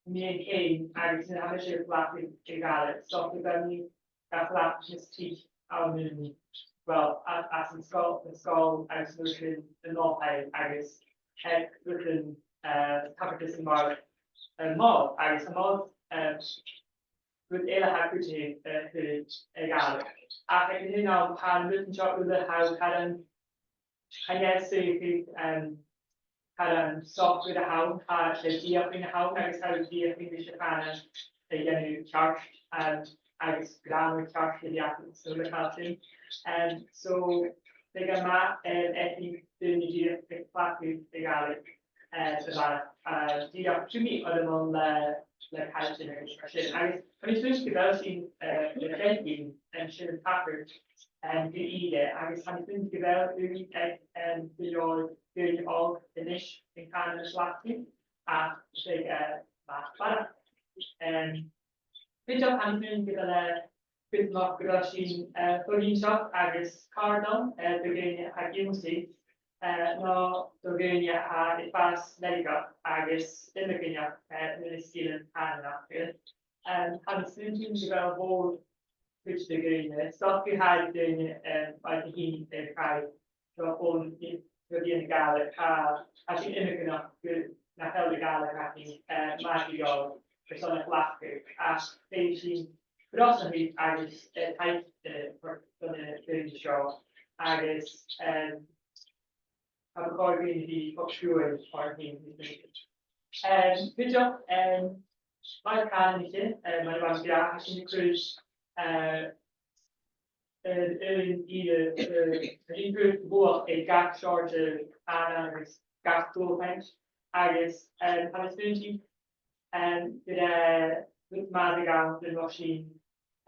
mu dheidhinn agus nuair a tha mise a' cleachdadh a' Ghàidhlig, 's dòcha gum bi mi ga chleachdadh nas trice ann an, well, a-, anns an sgoil, an sgoil agus an uair sin an oilthigh agus aig rudan, eh, tabhartas a' mhòr, eh, mòr agus a' mhòr, eh, rud eile a tha cuideachd, eh, chuid a' Ghàidhlig. Ach aig an aon àm, tha an rud an seo uile, tha, tha an, tha an sgeul, em, tha an socair a th' ann, tha e dìreach ri na th' ann, agus tha e dìreach ri na th' ann a dhèanamh ceart, em, agus gràmar ceart a bhith aca, so le càil sin. Em, so, bhiodh e math, em, aig daoine dìreach a' cleachdadh a' Ghàidhlig, eh, sa bhaile, eh, dìreach tro mheadhan, eh, le càil sin agus mar sin. Agus tha mi a' smaoineachadh gu bheil sinn, eh, le bhith, em, sin a' tachairt, em, gu ìre, agus tha mi a' smaoineachadh gu bheil ùidh aig, em, gu leòr dhaoine òga a-nis an cànan a chleachdadh, ach 's e, eh, math barrachd. Em, cuideachd tha mi a' smaoineachadh gu bheil e cudromach gu bheil sinn, eh, fo-ghluasad agus càirdeil, eh, do dhaoine a tha ag ionnsachadh, eh, no do dhaoine a tha a' fàs meirgeach agus iomagaineach, eh, nuair a sgilean cànain aca. Em, tha mi a' smaoineachadh gu bheil a' mhòr chuid de dhaoine, 's dòcha gu h-àraid daoine, em, a tha a' tighinn air càil, so, ò, bidh, bidh a' Ghàidhlig, tha, tha sinn iomagaineach gu, nach eil a' Ghàidhlig againn, eh, math gu leòr airson a chleachdadh, ach tha sinn brosnachail agus, eh, taic, eh, a thoirt dha na daoine seo, agus, em, tha e còir dhuinn a bhith cho siùbhlach fhèin. Em, cuideachd, em, mar cànain, eh, mar a bha mi ag ràdh, tha sinn a' cur, eh, eh, aon ìre, eh, a' cur luach air gach seòrsa cànan agus gach dualchainnt, agus, em, tha mi a' smaoineachadh, em, gur e rud math a th' ann nuair a tha sinn,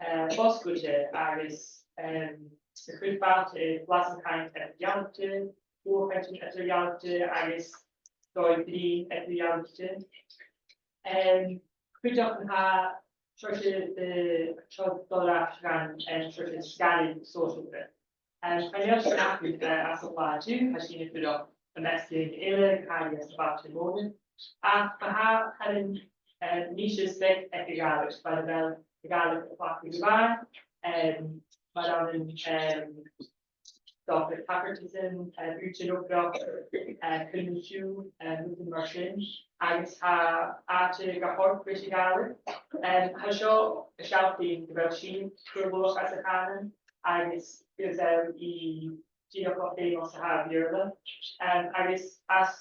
eh, fosgailte agus, em, a' cur fàilte air blas an chainnt eadar-dhealaichte, dualchainntean eadar-dhealaichte agus dòigh-bruidhinn eadar-dhealaichte. Em, cuideachd an tà, seo 's e, eh, seo doras gun, em, seo 's e sgaradh sòisealta. Em, chan eil sin againn, eh, anns an latha an-diugh, tha sinn a' fuireach am measg daoine eile, càil anns na bailte mòra. Ach ma tha, tha an, em, nise beag aig a' Ghàidhlig, far a bheil a' Ghàidhlig a' cleachdadh gu bhith, em, mar a tha, em, dòigh tachartasan, eh, bùithtean-obrach, eh, coinneamhan siùil, eh, rudan mar sin, agus tha àite ga thoirt ris a' Ghàidhlig. Em, tha seo a' sealltainn gu bheil sinn a' cur luach às a' chànan, agus gu bheil i dìreach cho feumail 's a tha a' Bheurla. Em, agus às,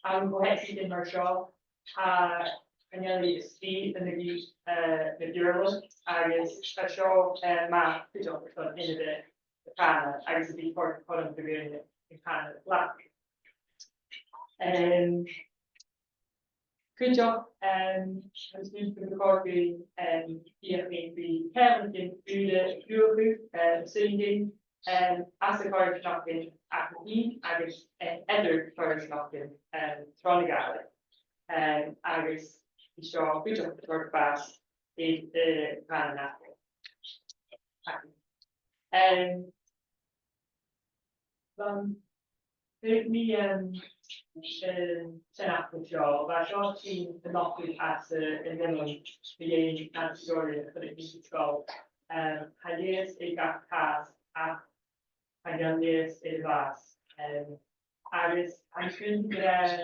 ann an co-theacsaidhean mar seo, tha, chan eil i a-staigh ann an, eh, na Beurla, agus tha seo, eh, math cuideachd airson inbhe a' chànain agus a bhith a' toirt cothrom do dhaoine an cànan a chleachdadh. Em, cuideachd, em, tha mi a' smaoineachadh gu bheil e còir dhuinn, em, feuchainn ri ceanglaichean ùra a chruthachadh, em, suinnidh, em, anns a' choimhearsnachd againn fhìn agus, em, eadar coimhearsnachdan, em, tron a' Ghàidhlig. Em, agus bidh seo cuideachd a' toirt bàs air, eh, cànan againn. Em, bhon, thug mi, em, eh, seanfhacal seo, bha seo a' tighinn a-nochd às, eh, an Eilean mu dheidhinn na teaghlaichean a chuir a-steach an sgoil. Em, tha leigheas air gach càs, ach chan eil leigheas air a' bhàs. Em, agus an sin gur e,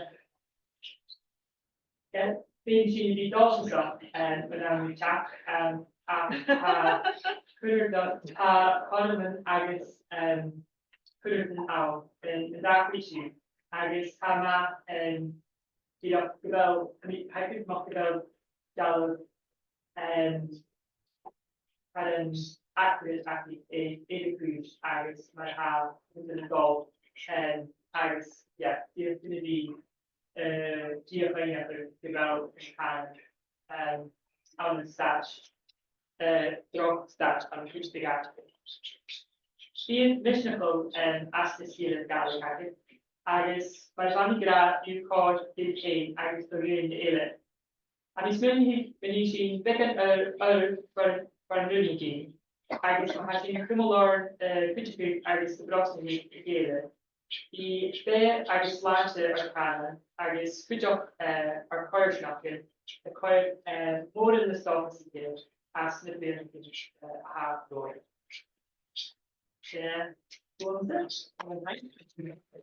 gur e, bidh sinn a' dol suas, em, an àm ri teachd, em, ach tha cuideachd, tha cothroman agus, em, cuideachd ann, em, an dà chuid dhiubh. Agus tha mi, em, dìreach gu bheil, I mean, tha cuideachd gu bheil dealbh, em, tha an acras aca air, air a' chùis agus mar a tha rudan a' dol, em, agus, yeah, dìreach gun a bhith, eh, dìreach a' faireachdainn gu bheil an cànan, em, ann an staid, eh, droch staid ann an cuid de dh'àiteachan. Bidh mise a' dol, em, às na sgìrean Gàidhlig agaibh, agus mar a bha mi ag ràdh, bidh còir dhuibh fhèin agus do dhaoine eile. Tha mi a' smaoineachadh gun innis sinn beagan air, air, air, air an ùine againn, agus ma tha sinn a' cumail oirnn, eh, cuideachadh agus a' brosnachadh ri chèile, bidh beatha agus slàinte ar cànan agus cuideachd, eh, ar coimhearsnachdan a' cur, eh, mòran nas dòchasaiche às na bliadhnaichean, eh, a tha romhainn. Sin e.